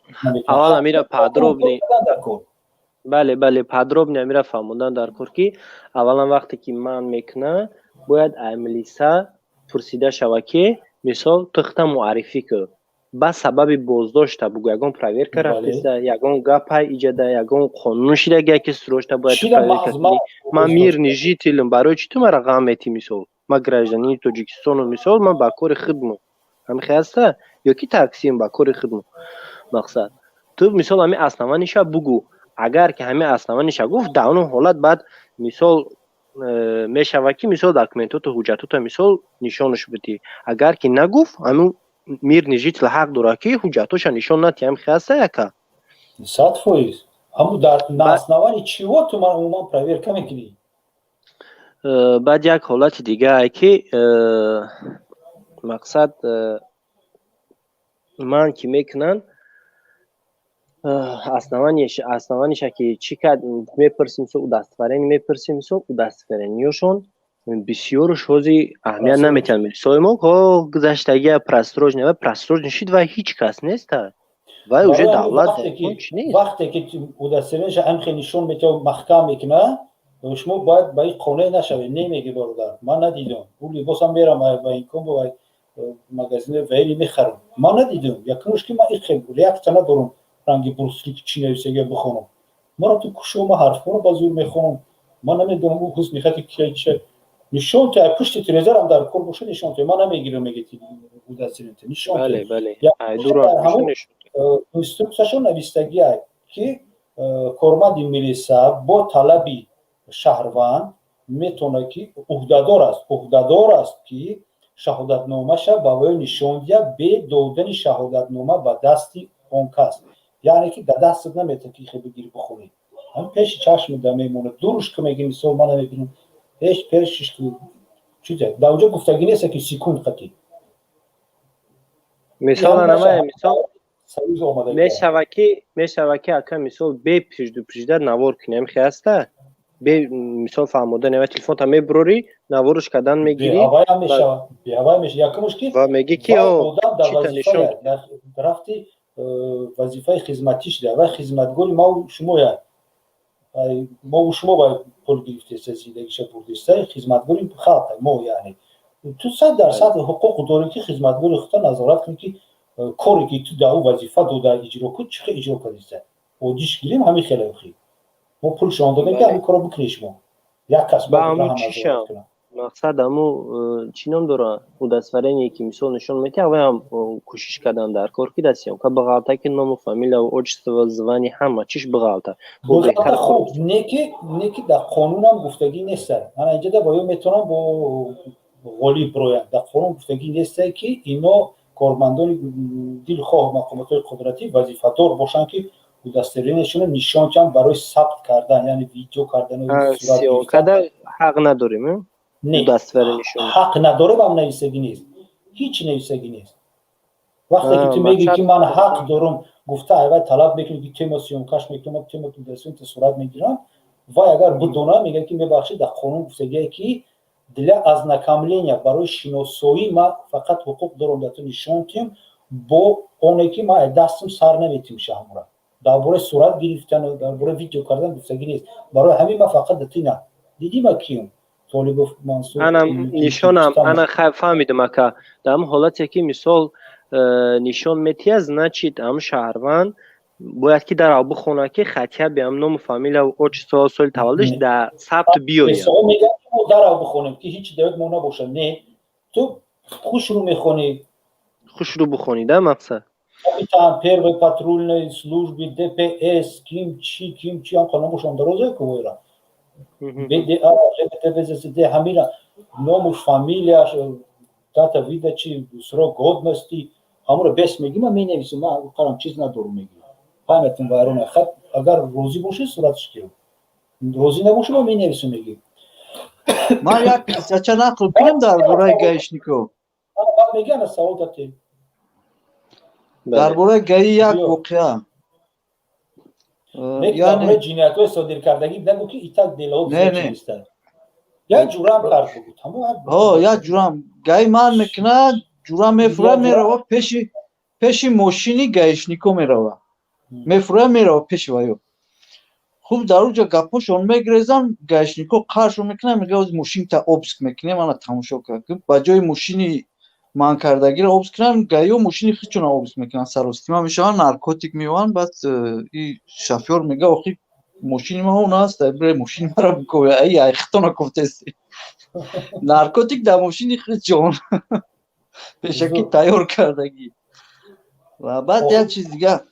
амира подробный, бале, подробный амира фаҳмондан дар кор, ки аввалан вақте ки ман мекуна, бояд ай милиса пурсида шава, ки мисол тухта муаррифӣ кӯ, ба сабаби боздошта бугӯ, ягон проверка рафтеста, ягон гапай иҷада, ягон қонун шидагия, ки срочно бояд проверка кунӣ. Ман мирный житель ам, барои чӣ ту мара ғам метӣ? Мисол, ман гражданин и Тоҷикистону, мисол, ман ба кори хидму ҳамихе ҳаста ё ки таксиам, ба кори хидму. Мақсад, ту мисол ҳамин основание ша бугӯ. Агар ки ҳамин основание ша гуфт, дар он ҳолат баъд мисол мешавад, ки мисол документоту ҳуҷҷатото мисол нишонаш бидӣ. Агар ки нагуфт, ҳамин мирный житель ҳақ дорад, ки ҳуҷҷатоша нишон натиҳ. Ҳамихе ҳаста, яка? 100%. Ҳаму дар на основании чего ту ман умуман проверка мекунӣ? Баъд як ҳолати дигае, ки мақсад, ман ки мекунанд, основание ша ки чӣ кард мепурсим, мисол, удостоверение мепурсим. Мисол, удостоверение ёшон бисёруш ҳози аҳамият наметиҳанд. Милисои мо ҳо гузаштагия, просроченный ва просроченный шид, вай ҳеҷ кас неста, вай уже давлат. Вақте ки удостоверение ша ҳамхе нишон метиҳад, маҳкам мекуна, шумо бояд ба ин қонеъ нашавед. Не, меги, бародар, ман надидам, ӯ либосам мерам ба инкон бо магазини ваили мехарам, ман надидам. Якумш, ки ман ихе реакция надорам, ранги брусли чӣ нависагия бихонам. Мара ту кушо, ма ҳарфҳоро ба зур мехонам, ман намедонам ӯ ҳусни хати кия ча. Нишон те, пушти тирезарам дар кор боша, нишон те, ман намегирам. Меги, удостоверение нишон. Инструксияшон навистагия, ки корманди милиса бо талаби шаҳрванд метавонад, ки уҳдадор аст, ки шаҳодатномаша ба вай нишон диҳад, бе додани шаҳодатнома ба дасти он кас. Яъне ки дар дастат наметавон ки ихе бигири, бихонӣ. Ҳам пеши чашми да мемонад. Дуруш ки меги, мисол, ман намебинам, ҳеч пешиш чизе дар онҷо гуфтагӣ нест, ки секунд қатӣ. Мисол, мисол, мешава ки, ака, мисол, бе предупреждать навор кунем хе ҳаста, бе мисол фаҳмодан ва телефонта мебурорӣ, наворуш кардан мегирӣ. Беҳавай меша. Якумш, ки ва мегӣ, ки одам дар вазифа рафти, вазифаи хизматӣ шуда, вай хизматгори мау шумоя, мову шумо ба пул гирифтеста, зиндагиша бурдеста, хизматгори халқ мо. Яъне ту 100% ҳуқуқ дорӣ, ки хизматгори худта назорат кунӣ, ки коре ки ту дар ӯ вазифа дода иҷро кун, чӣ хел иҷро кардиста. Одиш гирем, ҳамин хеле охи мо пулшон додем, ки ҳамин корро бикунӣ шумо, як кас. Ба ҳамун чиша мақсад, ҳаму чӣ ном дора, удостоверение ки мисол нишон метиҳад, вай ҳам кӯшиш кардан дар кор, ки дар съёмка бағалта, ки ному, фамилия, отчество, звание, ҳама чиш бағалта. Хуб, не ки дар қонунам гуфтагӣ нестад. Ана инҷода ба ё метавонам бо ғолиб бироям. Дар қонун гуфтагӣ нестад, ки ино кормандони дилхоҳ мақомотҳои қудратӣ вазифадор бошанд, ки удостоверение шона нишон диҳанд барои сабт кардан, яъне видео кардан. Съёмка да ҳақ надорем? Не, ҳақ надорем ҳам нависагӣ нест, ҳеҷ нависагӣ нест. Вақте ки ту мегӯӣ, ки ман ҳақ дорам гуфта, айвай талаб мекунӣ, ки тема съёмка ш мекунам, тема удостоверение сурат мегирам, вай агар бидонад, мегӯяд, ки мебахшед, дар қонун гуфтагие, ки для ознакомления, барои шиносоӣ ман фақат ҳуқуқ дорам дар ту нишон диҳам, бо оне ки ман дастам сар наметим шаҳмура. Дар бораи сурат гирифтан, дар бораи видео кардан гуфтагӣ нест. Барои ҳамин ман фақат датина дидима киюм, Толибов Мансур. Ана нишонам, ана фаҳмидам, ака. Дар ҳамн ҳолате ки мисол нишон метиҳад, значит, ҳам шаҳрванд бояд ки дар бихонад, ки хотя бы ҳам ному, фамилия, отчество, соли таваллудаш дар сабт биёяд. Мегӯяд, ки мо дарав бихонем, ки ҳеҷ даёд мо набошад. Не, ту хушрӯ мехонӣ. Хушрӯ бихонӣ да, мақсад. Капитан первой патрульной службы ДПС ким чи, ким чи, ҳам қонун дароза ку, войра БДА РБТВЗСД, ҳамина номуш, фамилияш, дата выдачи, срок годности, ҳамуро бес мегӣ, ман менависам, ман қарам чиз надорум, мегӣ, памятам вайрона хат. Агар розӣ бошӣ, суратш кирам, розӣ набошӣ, ман менависам, мегӣ. Ман як қиссача нақл кунам дар бораи гаишников. Мегӣ, савол датем. Дар бораи ГАИ як воқеа. Яъне ҷиноятҳои содиркардагӣ нагӯ, ки итак дело як ҷурам кард. Як ҷурам ГАИ ман мекунад, ҷурам мефурад, мерава пеши Пеши мошини гаишнико мерава, мефура, мерава пеши ваё. Хуб, дар уҷа гапҳошон мегрезан, гаишнико қаршон мекунан, мега: "Оз мошинта обыск мекунем, ана тамошо кар." Ба ҷои мошини манъ кардагиро обыск кунан, гаиё мошини худшона обыск мекунанд, саростима мешаванд, наркотик меёванд. Баъд и шофёр мега: "Охи, мошини ма он аст, бре, мошини маро бикобе, ай ай хитона кофтести, наркотик дар мошини худшон пешакӣ тайёр кардагӣ." Ва баъд як чиз дига.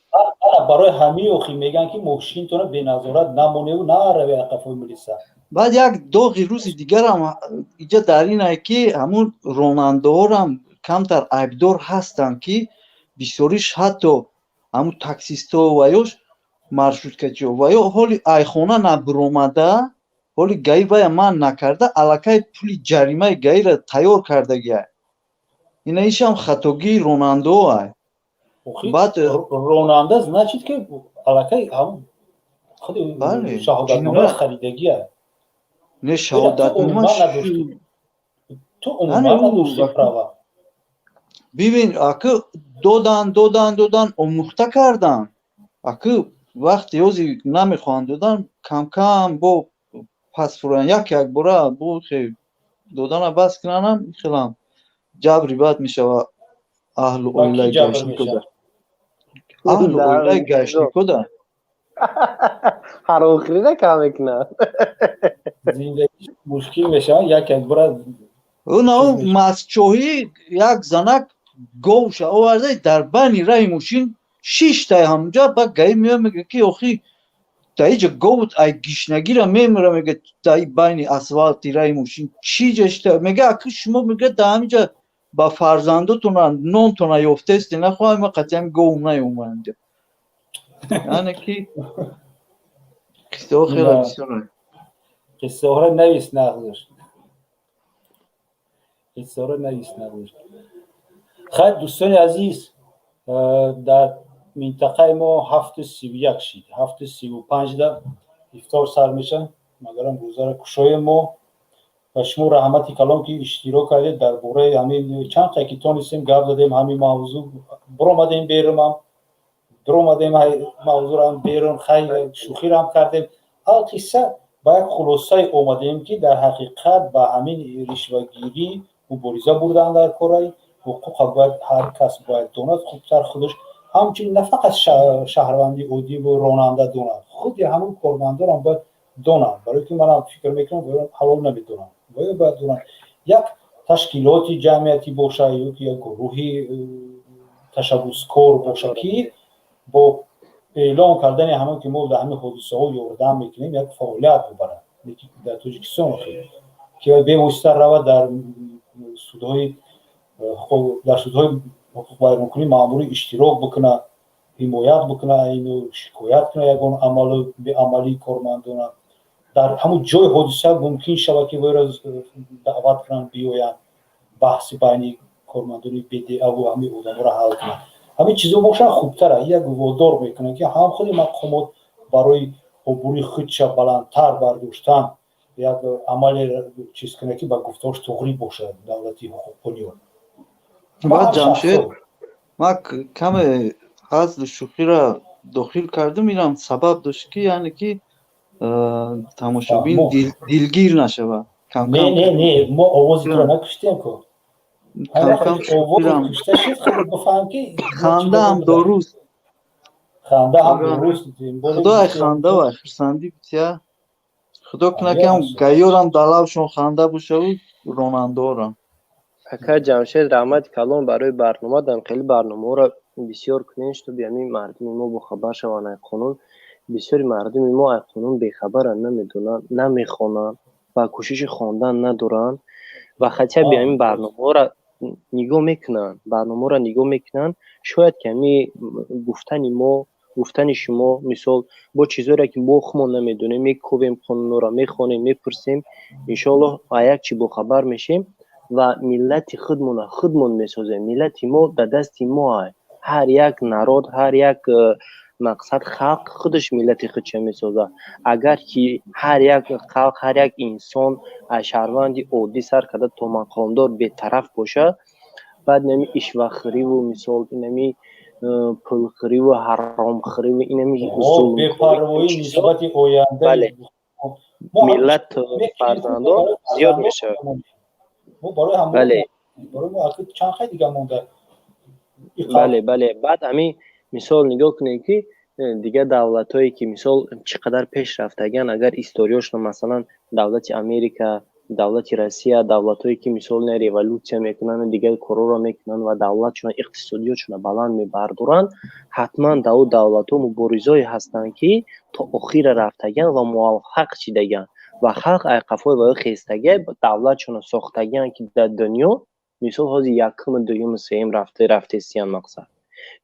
Барои ҳамин охи мегӯянд, ки мошинтона беназорат намоневу нараве қафои милиса. Баъд як доғи рӯзи дигарам иҷа дар ин ай, ки ҳамун ронандаҳорам камтар айбдор ҳастанд, ки бисёриш ҳатто ҳамун таксистҳо ва ёш маршруткачиҳо ва ё ҳоли айхона набиромада, ҳоли ГАИ вая манъ накарда, аллакай пули ҷаримаи ГАИра тайёр кардагиай. Ина ишам хатогии ронандаҳо ай. Баъд ронанда, значит, ки аллакай худи шаҳодатнома харидагия. Не, шаҳодатнома. Ту умуман надошти права. Бибин, акы додан, додан, додан, омӯхта кардан. Акы вақте ёзи намехоҳанд додан, камкам бо пас фуран, як якбора бо додана бас кунанам, хелам ҷабри бад мешава аҳлу оилаи гаишникода, аҳлу оилаи гаишникода. Ҳаромхӯрина кам мекунад. Зиндагӣ мушкил мешавад як якбора. Унау мастчоҳӣ як занак говша оварда, дар байни раҳи мошин шиштай ҳамунҷа. Ба ГАИ меояд, мега, ки охи, дар иҷа говут ай гишнагира мемира. Мега, дар байни асфалти раҳи мошин чӣ ҷашта? Мега, аки шумо, мега, дар ҳаминҷа ба фарзандотона нонтона ёфтесте, нахоҳам ма қатъи ҳами гов наёмаям. Яъне ки қиссаҳо хеле бисёр. Қиссаҳоро навис, нағзш, қиссаҳоро навис, нағзш. Хайр, дӯстони азиз, дар минтақаи мо 7:31 шид, 7:35-да ифтор сар мешавад. Магарам рӯзаро кушоем мо. Ва шумо раҳмати калом, ки иштирок кардед. Дар бораи ҳамин чанд қай ки тонистем, гап задем, ҳамин мавзӯъ биромадем, берумам биромадем, мавзӯрам берун, хай, шӯхирам кардем. Алқисса, ба як хулосае омадем, ки дар ҳақиқат ба ҳамин ришвагирӣ мубориза бурдан дар кораи ҳуқуқа бояд ҳар кас бояд донад хубтар худаш, ҳамчунин на фақат шаҳрванди оддиву ронанда донад, худи ҳамун кормандонам бояд донанд, барои ки манам фикр мекунам, ҳалол намедонам, бояд донанд. Як ташкилоти ҷамъиятӣ боша ё ки як гурӯҳи ташаббускор боша, ки бо эълон кардани ҳамон ки мо дар ҳамин ҳодисаҳо ёрдам мекунем, як фаъолият бубарад. Дар Тоҷикистон ки бевосита равад дар судҳои ҳуқуқвайронкунӣ маъмурӣ иштирок бикунад, ҳимоят бикунад, ину шикоят кунад ягон амалу беамалии кормандона. Дар ҳамун ҷои ҳодиса мумкин шавад, ки вайро даъват кунанд, биёянд, баҳси байни кормандони БДАву ҳамин одаморо ҳал кунанд. Ҳамин чизо бошанд, хубтара. Як водор мекунанд, ки ҳам худи мақомот барои обрӯи худша баландтар бардоштан як амале чиз кунад, ки ба гуфтаҳош туғрӣ бошад, давлати ҳуқуқбунёд. Баъд, Ҷамшед, ман каме ҳазлу шӯхиро дохил кардам, инам сабаб дошт, ки яъне ки тамошобин дилгир нашавад. Не, не, не, мо овози туро накуштем ку. Кушта шуд, бифаҳм, ки хандаам доруст. Ханда ҳам дуруст. Худои, ханда ва хурсандӣ битя. Худо кунад, ки ҳам гаёрам дар лабшон ханда бошаву ронандаорам. Ака Ҷамшед, раҳмати калон барои барнома. Дар хеле барномаҳоро бисёр кунем, чтобы ҳамин мардуми мо бохабар шаванд ай қонун. Бисёри мардуми мо ай қонун бехабаранд, намедонанд, намехонанд ва кӯшиши хондан надоранд. Ва хотя бы ҳамин барномаҳоро нигоҳ мекунанд, барномаҳоро нигоҳ мекунанд. Шояд ки ҳамин гуфтани мо, гуфтани шумо, мисол, бо чизҳоеро, ки мо худмон намедонем, мекӯбем, қонунҳоро мехонем, мепурсем, иншоаллоҳ а як чи бохабар мешем ва миллати худмона худмон месозем. Миллати мо дар дасти мо. Ҳар як народ, ҳар як мақсад, халқ худаш миллати худша месозад. Агар ки ҳар як халқ, ҳар як инсон, аз шаҳрванди оддӣ сар карда то мақомдор, бетараф бошад. Баъд инами ишвахӯриву, мисол, инами пулхӯриву ҳаромхӯриву инами бепарвоӣ нисбати оянда. Миллату фарзандон зиёд мешавад. Бале, чанд хай дига монда. Бале, баъд ҳамин, мисол, нигоҳ кунед, ки дигар давлатҳое ки, мисол, чӣ қадар пеш рафтагиан, агар историёшро, масалан, давлати Америка, давлати Россия, давлатҳое ки, мисол, революсия мекунанд, дигар корҳоро мекунанд ва давлатшона, иқтисодиётшона баланд мебардоранд, ҳатман дар ӯ давлатҳо муборизое ҳастанд, ки то охира рафтагиан ва муваффақ шидагианд ва халқ ай қафои ва ё хестагия, давлатшона сохтагианд, ки дар дунё, мисол, ҳозир якуму, дуюму, сеюм рафта рафтестиян. Мақсад,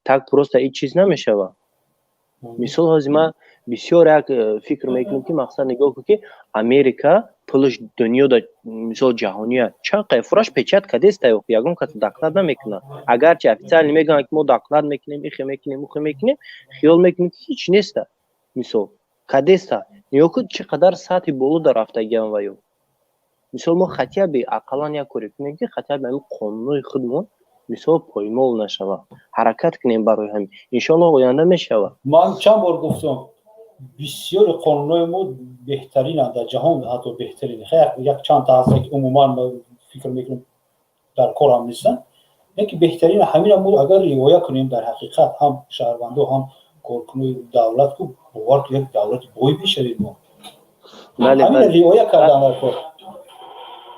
так просто ҳеҷ чиз намешавад. Мисол, ҳозир ман бисёр як фикр мекунам, ки, мақсад, нигоҳ кун, ки Америка пулаш дунёда, мисол, ҷаҳония чанд қайфураш печать кардеста, ягон кас доклад намекунад. Агарчи официально мегӯянд, ки мо доклад мекунем, ихе мекунем, ухе мекунем, хиёл мекунем, ки ҳеҷ неста. Мисол, кадеста, нигоҳ кун, чӣ қадар сатҳи боло дар рафтагиам. Ва ё, мисол, мо хотя бы ақаллан як коре кунем, ки хотя бы ҳамин қонунҳои худмон, мисол, поймол нашавад. Ҳаракат кунем барои ҳамин, иншоаллоҳ, оянда мешавад. Ман чанд бор гуфтам, бисёри қонунҳои мо беҳтаринанд дар ҷаҳон, ҳатто беҳтарин. Як чандта ҳаста, ки умуман фикр мекунем, дар кор ҳам нестанд, яке беҳтарин. Ҳамина мо агар риоя кунем, дар ҳақиқат ҳам шаҳрвандо, ҳам коркунои давлат ку, бовар ку, як давлати бой мешавем мо. Ҳамина риоя кардан дар кор.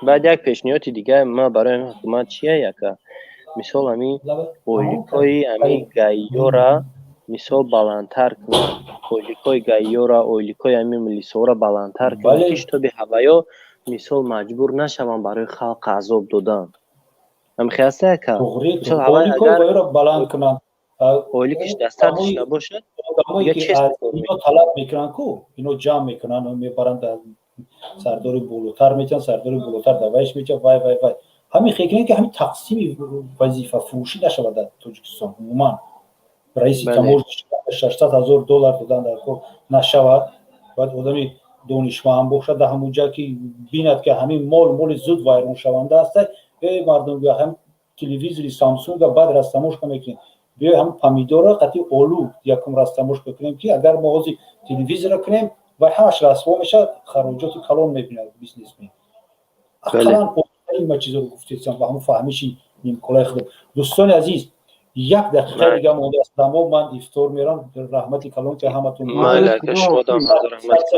Баъд як пешниҳоди дигар ман барои ҳукумат чия, яка? Мисол, ҳамин ойликҳои ҳамин ГАИ-ёра, мисол, баландтар кунанд, ойликҳои ГАИ-ёра, ойликҳои ҳамин милисаҳоро баландтар кунанд, ки шитоби ҳаваё, мисол, маҷбур нашаванд барои халқ азоб додан. Ҳамихел аста, яка? Баланд кунанд. Ойликиш дастатиш набошад. Ино талаб мекунанд ку, ино ҷамъ мекунанд, мебаранд, сардори болотар метиҳанд, сардори болотар давайш метиҳанд, вай, вай, вай. Ҳамин хел кунед, ки ҳамин тақсими вазифафурӯшӣ нашавад дар Тоҷикистон. Умуман, раиси таможня 600 000 доллар додан дар кор нашавад. Бояд одами донишманд бошад дар ҳамун ҷа, ки бинад, ки ҳамин мол моли зуд вайроншаванда аста. Э, мардум, биё, ҳамин телевизори Самсунга баъд растаможка мекунем, биё, ҳамин помидора қатъи олу якум растаможка кунем, ки агар мо ҳозир телевизорро кунем, вай ҳамаш расво мешавад, хароҷоти калон мебинад бизнесмен. Ақаллан ма чизоро гуфтесам ба ҳамун фаҳмиши нимколаи худам. Дӯстони азиз, як дақиқаи дига мондааст, дамо ман ифтор мерам. Раҳмати калон, ки ҳаматон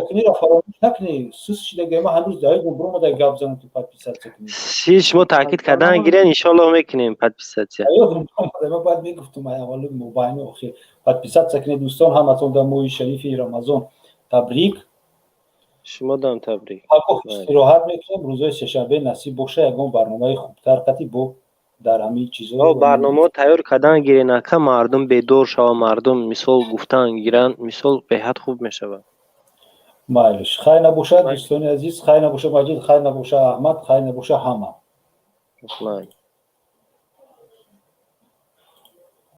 куниро фаромӯш накунед. Сус шидаги, ма ҳанӯз даёдум биромада гап занам, ки подписаться кунед. Си шумо таъкид кардан гирен, иншоаллоҳ, мекунем подписаться. Ма бояд мегуфтум аввали мобайни охир. Подписаться кунед, дӯстон. Ҳаматон дар моҳи шарифи Рамазон табрик. Шумо дам табрик. Истироҳат мекунем. Рӯзои сешанбе, насиб боша, ягон барномаи хубтар қатӣ бо дар ҳамин чизо. Барномао тайёр кардан гирен, ака, мардум бедор шава, мардум, мисол, гуфтан гиранд, мисол, беҳад хуб мешавад. Майлиш, хайр набошад, дӯстони азиз, хайр набоша, Маҷид, хайр набоша, Аҳмад, хайр набоша, ҳама. Майли.